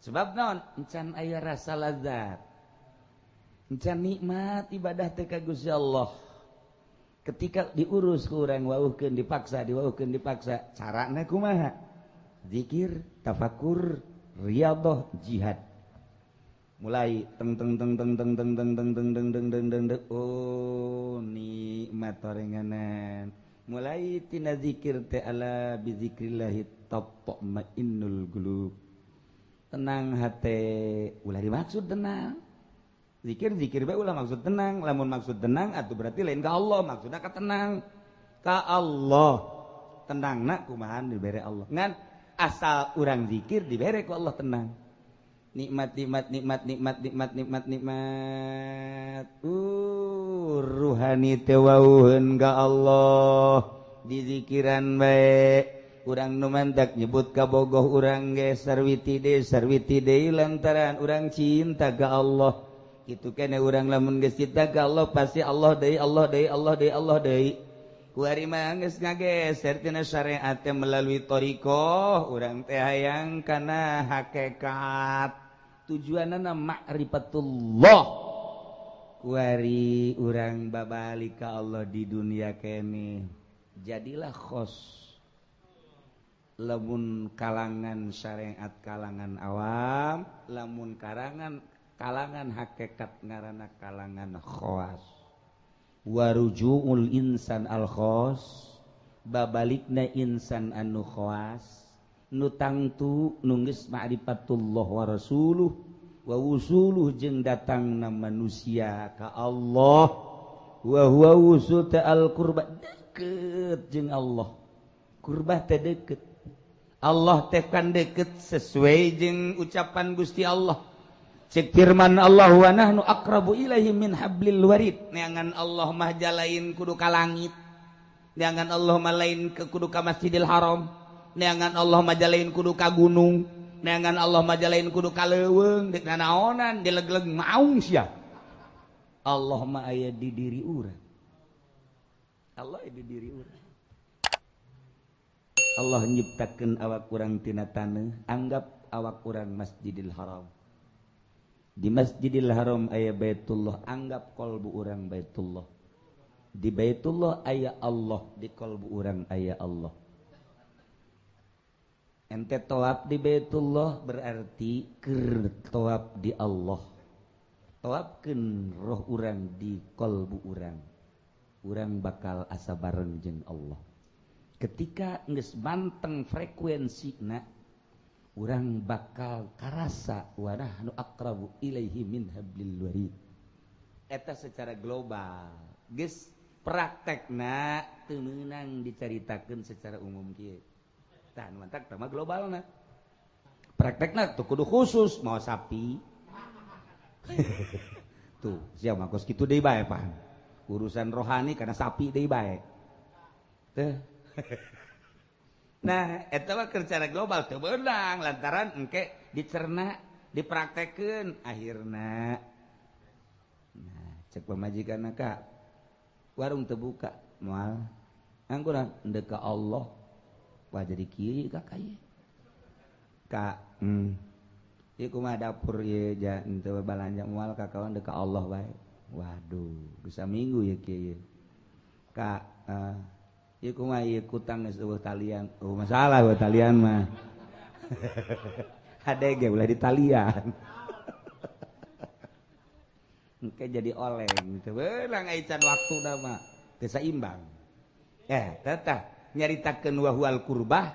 Sebab naon? Encan aya rasa lazat. Encan nikmat ibadah teh ka Gusti Allah. Ketika diurus ku urang wauhkeun dipaksa, diwauhkeun dipaksa, carana kumaha? Zikir, tafakur, riyadhah, jihad. Mulai teng teng teng teng teng teng teng teng teng teng teng teng teng teng, oh nikmat orenganan. Mulai tina zikir teh ala bizikrillah tatma'innul qulub. Tenang hate, ulah dimaksud tenang. Zikir zikir bae ulah maksud tenang, lamun maksud tenang atuh berarti lain ka Allah, maksudna ka tenang. Ka Allah. Tenangna kumaha dibere Allah. Ngan asal urang zikir dibere ku Allah tenang. Nikmat nikmat nikmat nikmat nikmat nikmat nikmat. Ruhani teh wauheun ka Allah dizikiran bae. Urang nu mantak nyebut kabogoh urang ge sarwiti deui lantaran urang cinta ka Allah. Kitu keneh urang lamun geus cinta ka Allah pasti Allah deui Allah deui Allah deui Allah deui. Kuari mah geus ngageser tina syariat teh melalui thariqah, urang teh hayang kana hakikat. Tujuanana ma'rifatullah. Kuari urang babalik ka Allah di dunia kene. Jadilah khos. Lamun kalangan syariat kalangan awam, lamun kalangan kalangan hakikat ngaranna kalangan khawas. Warujuul insan al khos, babalikna insan anu khawas, nu tangtu nu geus ma'rifatullah wa rasuluh wa wusuluh jeung datangna manusia ka Allah, wa huwa wusul al qurba, deket jeung Allah. Kurbah teh deket. Allah teh kan deket sesuai jeung ucapan Gusti Allah. Cek firman Allah wa nahnu aqrabu ilaihi min hablil warid. Neangan Allah mah jalain kudu ka langit. Neangan Allah mah lain ke kudu ka Masjidil Haram. Neangan Allah mah jalain kudu ka gunung. Neangan Allah mah jalain kudu ka leuweung, deuk nanaonan dilegleg maung sia. Allah mah aya di diri urang. Allah aya di diri urang. Allah nyiptakeun awak urang tina taneuh, anggap awak urang Masjidil Haram. Di Masjidil Haram aya Baitullah, anggap kolbu urang Baitullah. Di Baitullah aya Allah, di kolbu urang aya Allah. Ente tawaf di Baitullah berarti keur tawaf di Allah. Tawafkeun roh urang di kolbu urang. Urang bakal asa bareng jeung Allah. Ketika geus manteng frekuensina, urang bakal karasa wa nahnu aqrabu ilaihi min hablil warid. Eta secara global geus praktekna teu meunang dicaritakeun secara umum kieu. Tah nu mantak tah mah globalna. Praktekna tuh kudu khusus mau sapi. Tuh sia mah kos kitu deui bae paham. Urusan rohani karena sapi deui bae. Teh. Nah, eta mah secara global teu beunang lantaran engke dicerna, dipraktekeun akhirna. Nah, cek pamajikanna ka warung teu buka, moal. Angkuran endek ka Allah. Wah jadi kieu ka ka ieu. Ka, ieu kumaha dapur ieu ja henteu balanja moal ka kawan dek ka Allah bae. Waduh, geus saminggu ieu kieu. Ka, ieu kumaha ieu kutang geus eueuh talian. Oh masalah eueuh talian mah. Hade ge ulah ditalian. Engke jadi oleng teu beunang ai can waktuna mah teu saimbang. Tetah nyaritakeun wa huwal qurbah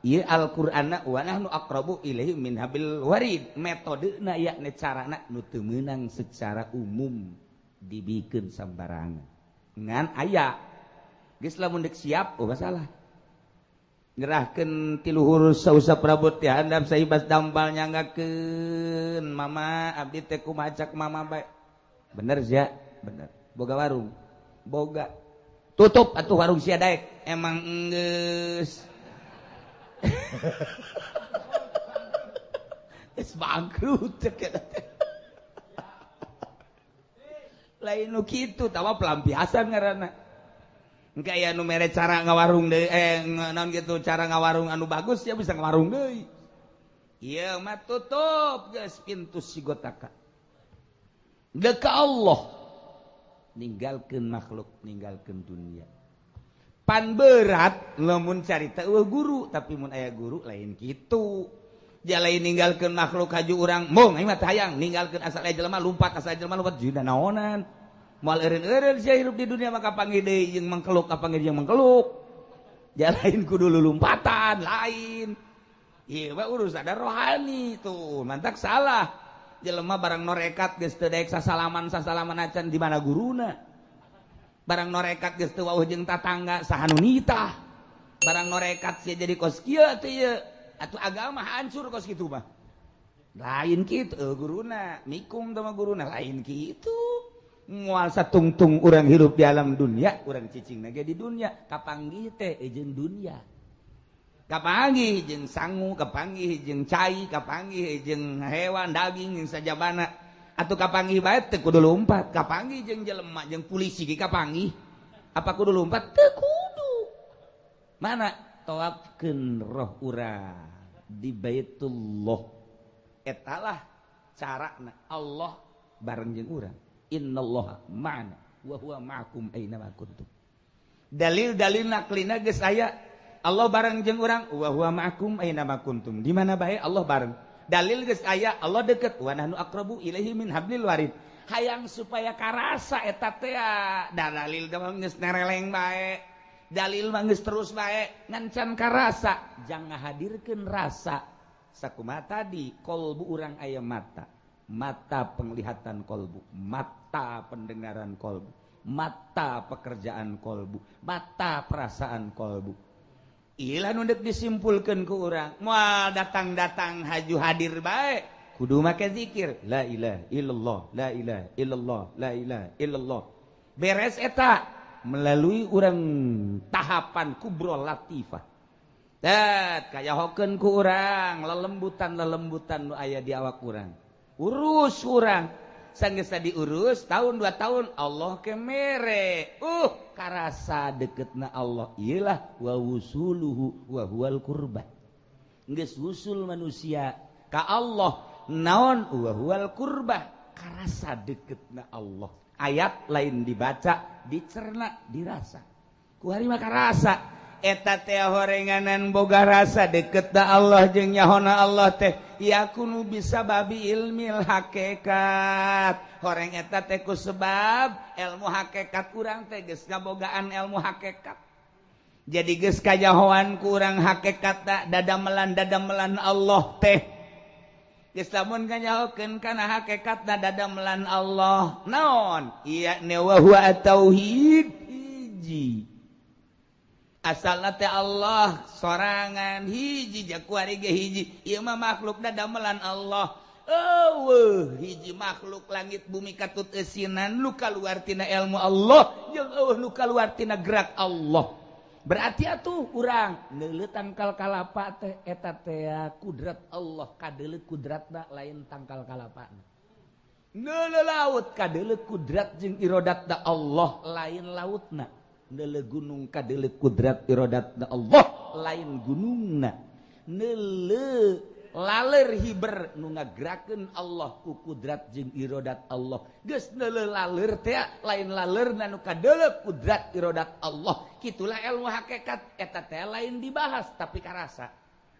ieu Al-Qur'anna wa nahnu aqrabu ilaihi min hablil warid. Metodena yakni carana nu teu meunang secara umum dibikeun sambarangan. Ngan aya geus lamun deuk siap oh masalah. Nyerahkeun ti luhur sausap rambut ti handap saibas dampal nyanggakeun mama abdi teh kumaha cak mama bae. Bener sia? Bener. Boga warung. Boga. Tutup atuh warung sia daek. Emang geus. Geus bangkrut cek eta teh. Lain nu kitu tawa pelampiasan ngaranna. Engke aya nu mere cara ngawarung deui naon gitu cara ngawarung anu bagus ya bisa ngawarung deui. Ieu mah tutup geus pintu sigotaka. Deuk ka Allah. Ninggalkeun makhluk, ninggalkeun dunia. Pan berat lamun carita eueuh guru, tapi mun aya guru lain kitu. Ja lain ninggalkeun makhluk haju urang, mung aing mah hayang ninggalkeun asal aya jelema lumpat, asal jelema lumpat jeung naonan. Moal eureun-eureun sia hirup di dunia maka panggih deui jeung mangkeluk, kapanggih jeung mangkeluk. Ja lain kudu lulumpatan, lain. Ieu mah urusan rohani tuh, mantak salah. Jelema barang norekat geus teu daek sasalaman-sasalaman acan di mana guruna. Barang norekat geus teu wauh jeung tatangga saha nu nitah. Barang norekat sia jadi kos kieu teh ieu. Atuh agama hancur kos kitu mah. Lain kitu guruna, mikung teh mah guruna lain kitu. Moal satungtung urang hirup di alam dunia, urang cicingna ge di dunia, kapanggih teh jeung dunia. Kapanggih jeung sangu, kapanggih jeung cai, kapanggih jeung hewan daging jeung sajabana. Atuh kapanggih bae teu kudu lumpat, kapanggih jeung jelema jeung polisi ge kapanggih. Apa kudu lumpat? Teu kudu. Mana tawafkeun roh urang di Baitullah. Etalah carana Allah bareng jeung urang. Innallaha ma'ana wa huwa ma'akum aina ma kuntum. Dalil-dalil naklina geus aya Allah bareng jeung urang wa huwa ma'akum aina ma kuntum. Di mana bae Allah bareng. Dalil geus aya Allah deket wa nahnu aqrabu ilaihi min hablil warid. Hayang supaya karasa eta teh da dalil geus nereleng bae. Dalil mah geus terus bae ngan can karasa, jangan ngahadirkeun rasa. Sakumaha tadi kolbu urang aya mata. Mata penglihatan kolbu, mata pendengaran kolbu, mata pekerjaan kolbu, mata perasaan kolbu. Ilah nu deuk disimpulkeun ku urang, moal datang-datang haju hadir bae, kudu make zikir la ilaha illallah, la ilaha illallah, la ilaha illallah. Beres eta melalui urang tahapan kubro latifah. Dat kayahokeun ku urang lelembutan-lelembutan nu aya di awak urang. Urus urang sanggeus diurus tahun 2 tahun Allah ke mere karasa deketna Allah. Iyalah wa wusuluhu wa huwal qurbah. Geus wusul manusia ka Allah naon wa huwal qurbah, karasa deketna Allah. Ayat lain dibaca, dicerna, dirasa. Ku hari mah karasa eta teh horenganan boga rasa deket da Allah jeung nyahona Allah teh yakunu bisa babi ilmil hakikat. Horeng eta teh ku sebab ilmu hakikat urang teh geus ngabogaan ilmu hakikat. Jadi geus kajahoan ku urang hakikat dadamelan-dadamelan Allah teh. Geus lamun kanyahokeun kana hakikat dadamelan Allah naon? Iya wa huwa tauhid hiji. Asalna teh Allah sorangan hiji jakuari ge hiji ieu mah makhluk dadamelan Allah. Eueuh hiji makhluk langit bumi katut eusinan nu kaluar tina ilmu Allah jeung eueuh nu kaluar tina gerak Allah. Berarti atuh urang neuleuh tangkal kalapa teh eta teh kudrat Allah, kadeuleuh kudratna lain tangkal kalapana. Neuleuh laut kadeuleuh kudrat jeung irodatna Allah lain lautna. Neuleuh gunung kadeuleuh kudrat irodatna Allah lain gunungna. Neuleuh laler hiber nu ngagerakeun Allah ku kudrat jeung irodat Allah. Geus neuleuh laler teh lain lalerna nu kadeuleuh kudrat irodat Allah. Kitulah ilmu hakikat eta teh lain dibahas tapi karasa.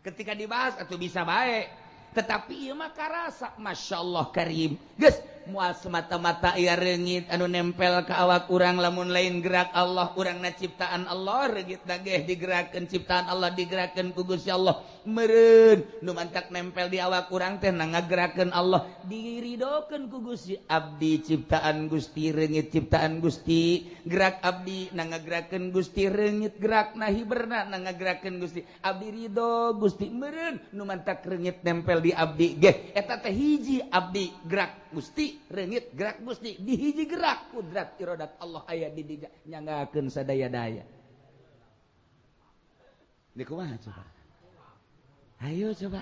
Ketika dibahas atuh bisa bae. Tetapi ieu mah karasa masyaallah karim. Geus moal semata-mata ieu reungit anu nempel ka awak urang lamun lain gerak Allah, urangna ciptaan Allah, reungit geh digerakkeun ciptaan Allah digerakkeun ku Gusti Allah. Meureun nu mantak nempel di awak urang teh na ngagerakeun Allah, diridokeun ku Gusti. Abdi ciptaan Gusti, reungit ciptaan Gusti, gerak abdi na ngagerakeun Gusti, reungit gerakna hiberna na ngagerakeun Gusti. Abdi ridho Gusti, meureun nu mantak reungit nempel di abdi geh eta teh hiji abdi gerak Gusti, reungit gerak Gusti, di hiji gerak kudrat irodat Allah aya di dinya nyanggakeun sadaya-daya. Di kumaha coba? Ayo coba.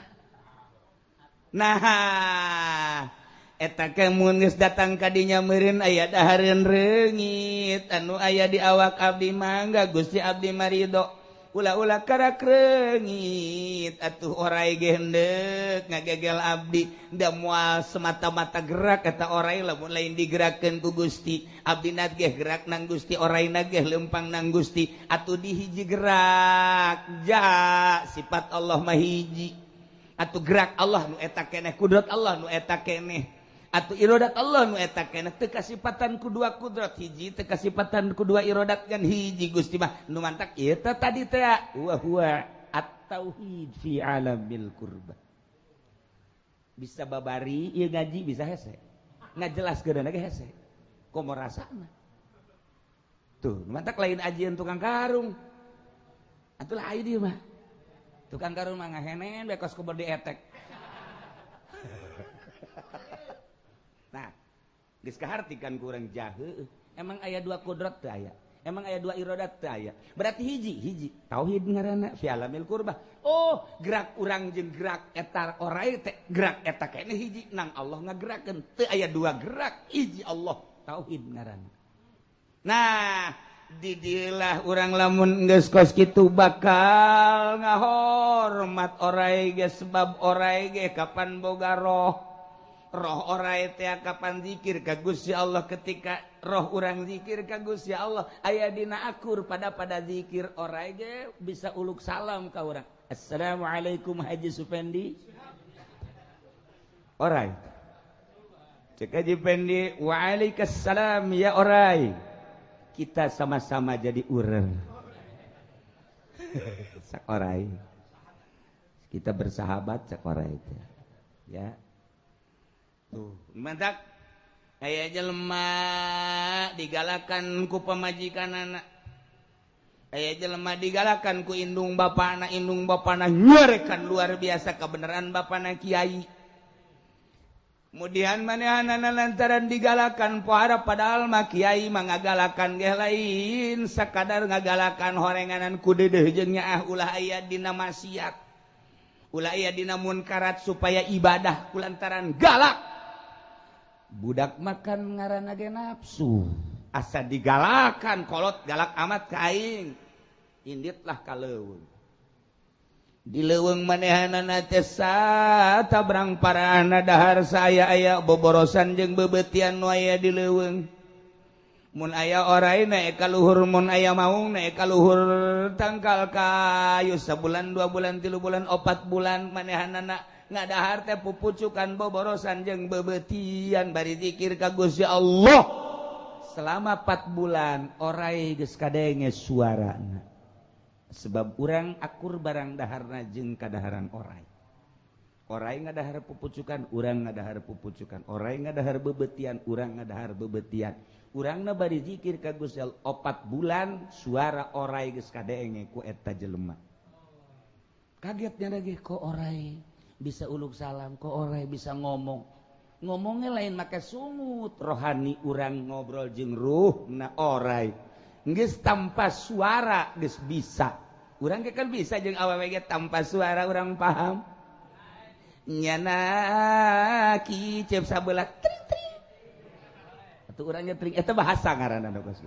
Nah, eta ke mun geus datang ka dinya meureun aya dahareun reungit anu aya di awak abdi mangga Gusti abdi marido. Ulah-ulah karak reungit atuh orai ge hendeuk ngagegel abdi da moal semata-mata gerak eta orai lamun lain digerakkeun ku Gusti. Abdi na geh gerak nang Gusti, orai na geh lempang nang Gusti. Atuh di hiji gerak ja sifat Allah mah hiji. Atuh gerak Allah nu eta keneh, kudrat Allah nu eta keneh. Atuh irodat Allah nu eta keneh teu kasipatan ku dua kudrat hiji, teu kasipatan ku dua irodat kan hiji Gusti mah nu mantak ieu teh tadi teh wa huwa at-tauhid fi alamil qurbah. Bisa babari ieu ngaji bisa hese. Ngajelaskeun ge hese. Komo rasana. Tuh, nu mantak lain ajian tukang karung. Atuh lah ieu mah. Tukang karung mah ngahenen bae kos kubur dietek. Nah, geus kaharti kan kurang jahe. Emang aya dua kudrat teu aya? Emang aya dua irodat teu aya? Berarti hiji, hiji. Tauhid ngaranna fi alamil qurbah. Oh, gerak urang jeung gerak eta orai teh gerak eta keneh hiji nang Allah ngagerakeun. Teu aya dua gerak, hiji Allah. Tauhid ngaranna. Nah, Didilah urang lamun geus kos kitu bakal ngahormat orai ge, sebab orai ge kapan boga roh. Roh orai teh kapan zikir ka Gusti Allah. Ketika roh urang zikir ka Gusti Allah aya dina akur pada pada zikir, orai ge bisa uluk salam ka urang. Assalamualaikum Haji Supendi. Orai cek Haji Pendi, waalaikumsalam ya orai. Kita sama-sama jadi urer. Cak orai. Kita bersahabat cak orai itu. Ya. Tuh, mantap. Aya jelema digalakan ku pamajikanana. Aya jelema digalakan ku indung bapana, indung bapana nyarekan luar biasa kebenaran bapana kiai. Kemudian manehanana lantaran digalakan pohara, padahal mah kiai mah ngagalakan ge lain sakadar ngagalakan horenganan ku deudeuh jeung nyaah ulah aya dina maksiat, ulah aya dina munkarat supaya ibadah. Kulantaran galak, budak makan ngaranna ge nafsu, asa digalakan kolot galak amat ka aing, inditlah ka leuweung. Di leuweung manehanana teh satabrang parahna dahar saya aya boborosan jeung bebeutian nu aya di leuweung. Mun aya orai naek ka luhur, mun aya maung naek ka luhur tangkal kayu. Sabulan, 2 bulan, 3 bulan, 4 bulan manehanana ngadahar teh pupucukan boborosan jeung bebeutian bari zikir ka Gusti Allah. Selama 4 bulan orai geus kadenge suarana, sebab urang akur barang daharna jeung kadaharan orai. Orai ngadahar pupucukan, urang ngadahar pupucukan. Orai ngadahar bebetian, urang ngadahar bebetian. Urangna bari zikir ka Gusti Allah. 4 bulan suara orai geus kadenge ku eta jelema. Kagetnya lagi, kok orai bisa uluk salam, kok orai bisa ngomong. Ngomongnya lain make sungut, rohani urang ngobrol jeung ruh na orai. Geus tanpa suara geus bisa. Urang kan bisa jeung awewe ge tanpa suara urang paham. Nyana kicep sabelah tring tring. Atuh urangnya tring eta bahasa ngaranna kos.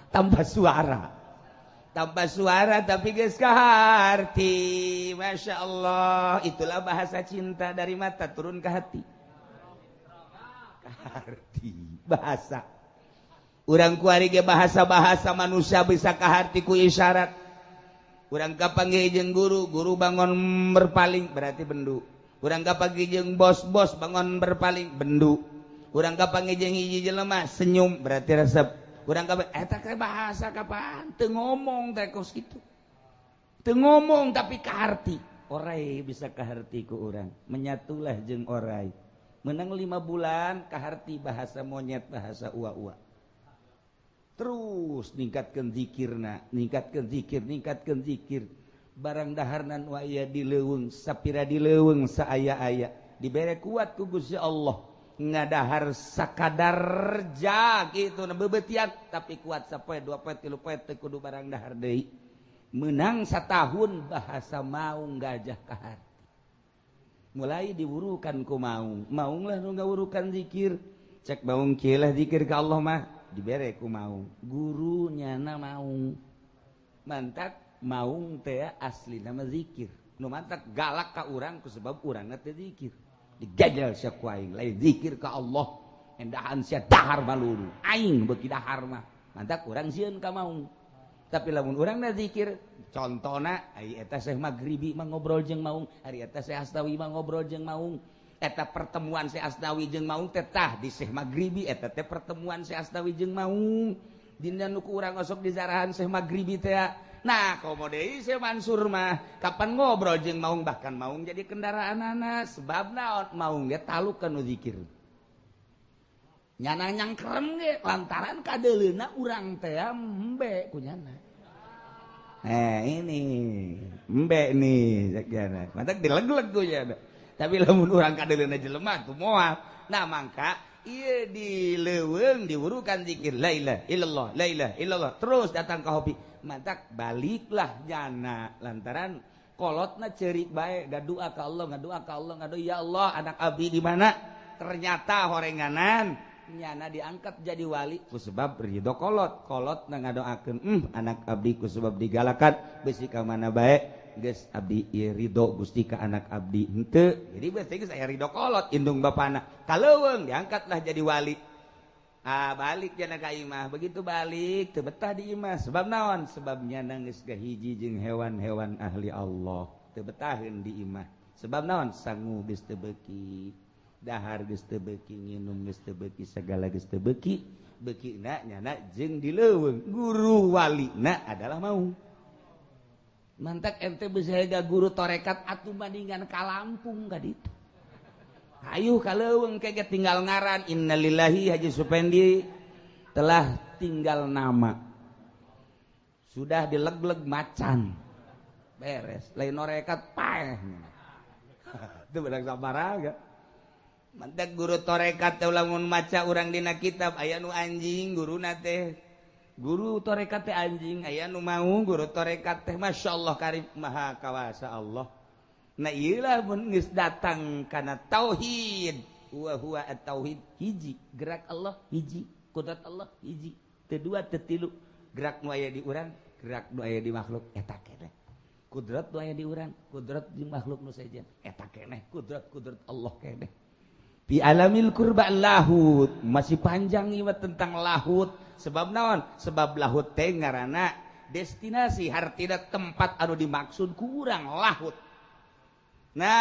Tanpa suara. Tanpa suara tapi geus kaharti. Masya Allah, itulah bahasa cinta dari mata turun ke hati. Kaharti bahasa. Urang kuari ge bahasa-bahasa manusia bisa kaharti ku isyarat. Urang kapanggih jeung guru, guru bangun berpaling berarti bendu. Urang kapanggih jeung bos-bos bangun berpaling, bendu. Urang kapanggih jeung hiji jelema senyum berarti resep. Urang kapanggih eta teh bahasa kapan teu ngomong teh kos kitu. Teu ngomong tapi kaharti. Orai bisa kaharti ku urang. Menyatulah jeung orai. Menang 5 bulan kaharti bahasa monyet, bahasa ua-ua. Terus ningkatkan zikirna, ningkatkan zikir, ningkatkan zikir. Barang daharnan wa aya di leuweung, sapira di leuweung saaya-aya dibere kuat ku Gusti Allah ngadahar sakadar jag itu na bebetian tapi kuat sapoe, 2 poe, 3 poe teu kudu barang dahar deui. Menang satahun bahasa maung gajah kaharti. Mulai diwurukan ku maung, maung lah nu ngawurukan zikir. Cek maung, kieu lah zikir ka Allah mah. Dibere ku maung, guru nyana maung. Mantak maung teh asli nama zikir. Nu mantak galak ka urang ku sebab urangna teh zikir. Digajal sia ku aing, lain zikir ka Allah, endahan sia dahar maluru aing beuki dahar mah. Mantak urang sieun ka maung. Tapi lamun urangna zikir, contona ari eta Syekh Maghribi mah ngobrol jeung maung, ari eta Syekh Asnawi mah ngobrol jeung maung. Eta pertemuan Syekh Asnawi jeung maung teh tah di Syekh Maghribi. Eta teh pertemuan Syekh Asnawi jeung maung dina nu ku urang osok di zarahan Syekh Maghribi teh. Nah, komo deui Syekh Mansur mah kapan ngobrol jeung maung, bahkan maung jadi kendaraan anak. Sebab naon? Maung ge taluk kana zikir. Nyana nyangkrem ge lantaran kadeuleuna urang teh embe ku nyana. Eh, ini embe nih cek nyana, mantak dileg-leg ku nyana. Tapi lamun urang kadeuleuna jelema tuh moal. Nah, mangka ieu di leuweung diwurukan zikir la ilaha illallah, la ilaha illallah, terus datang ke hobi. Mantak baliklah nyana lantaran kolotna cerik bae, ngadoa ka Allah, ngadoa ka Allah, ngadoa, ya Allah, anak abdi di mana? Ternyata horenganan Nyana diangkat jadi wali ku sebab ridho kolot. Kolot na ngadoakeun, anak abdi ku sebab digalakan besi ka mana bae geus abdi ieu ridho Gusti ka anak abdi henteu. Jadi berarti geus aya ridho kolot indung bapana. Kaleuweung diangkatlah jadi wali. Ah, balik jana ka imah. Begitu balik teu betah di imah. Sebab naon? Sebab nyana geus gahiji jeung hewan-hewan ahli Allah. Teu betaheun di imah. Sebab naon? Sangu geus teu beuki, dahar geus teu beuki, nginum geus teu beuki, segala geus teu beuki. Beukina nyana jeung di leuweung. Guru walina adalah mau. Mantak ente bisa guru torekat atuh bandingan ka Lampung ka ditu. Ayo ka leuweung kege tinggal ngaran, innalillahi Haji Supendi telah tinggal nama. Sudah dileg-leg macan. Beres, lain norekat paeh. Itu benar sabaraga. Mantak guru torekat teh lamun maca urang dina kitab aya nu anjing guruna teh. Guru torekat teh anjing, aya nu mau guru torekat teh masyaallah karib maha kawasa Allah. Nah iyalah mun geus datang kana tauhid, wa huwa at-tauhid hiji, gerak Allah hiji, kudrat Allah hiji, teu dua teu tilu, gerak nu aya di urang, gerak nu aya di makhluk eta keneh. Kudrat nu aya di urang, kudrat di makhluk nu sejen eta keneh, kudrat-kudrat Allah keneh. Fi alamil kurba lahut, masih panjang ieu tentang lahut. Sebab naon? Sebab lahut teh ngaranna destinasi, hartina tempat anu dimaksud kurang lahut. Nah,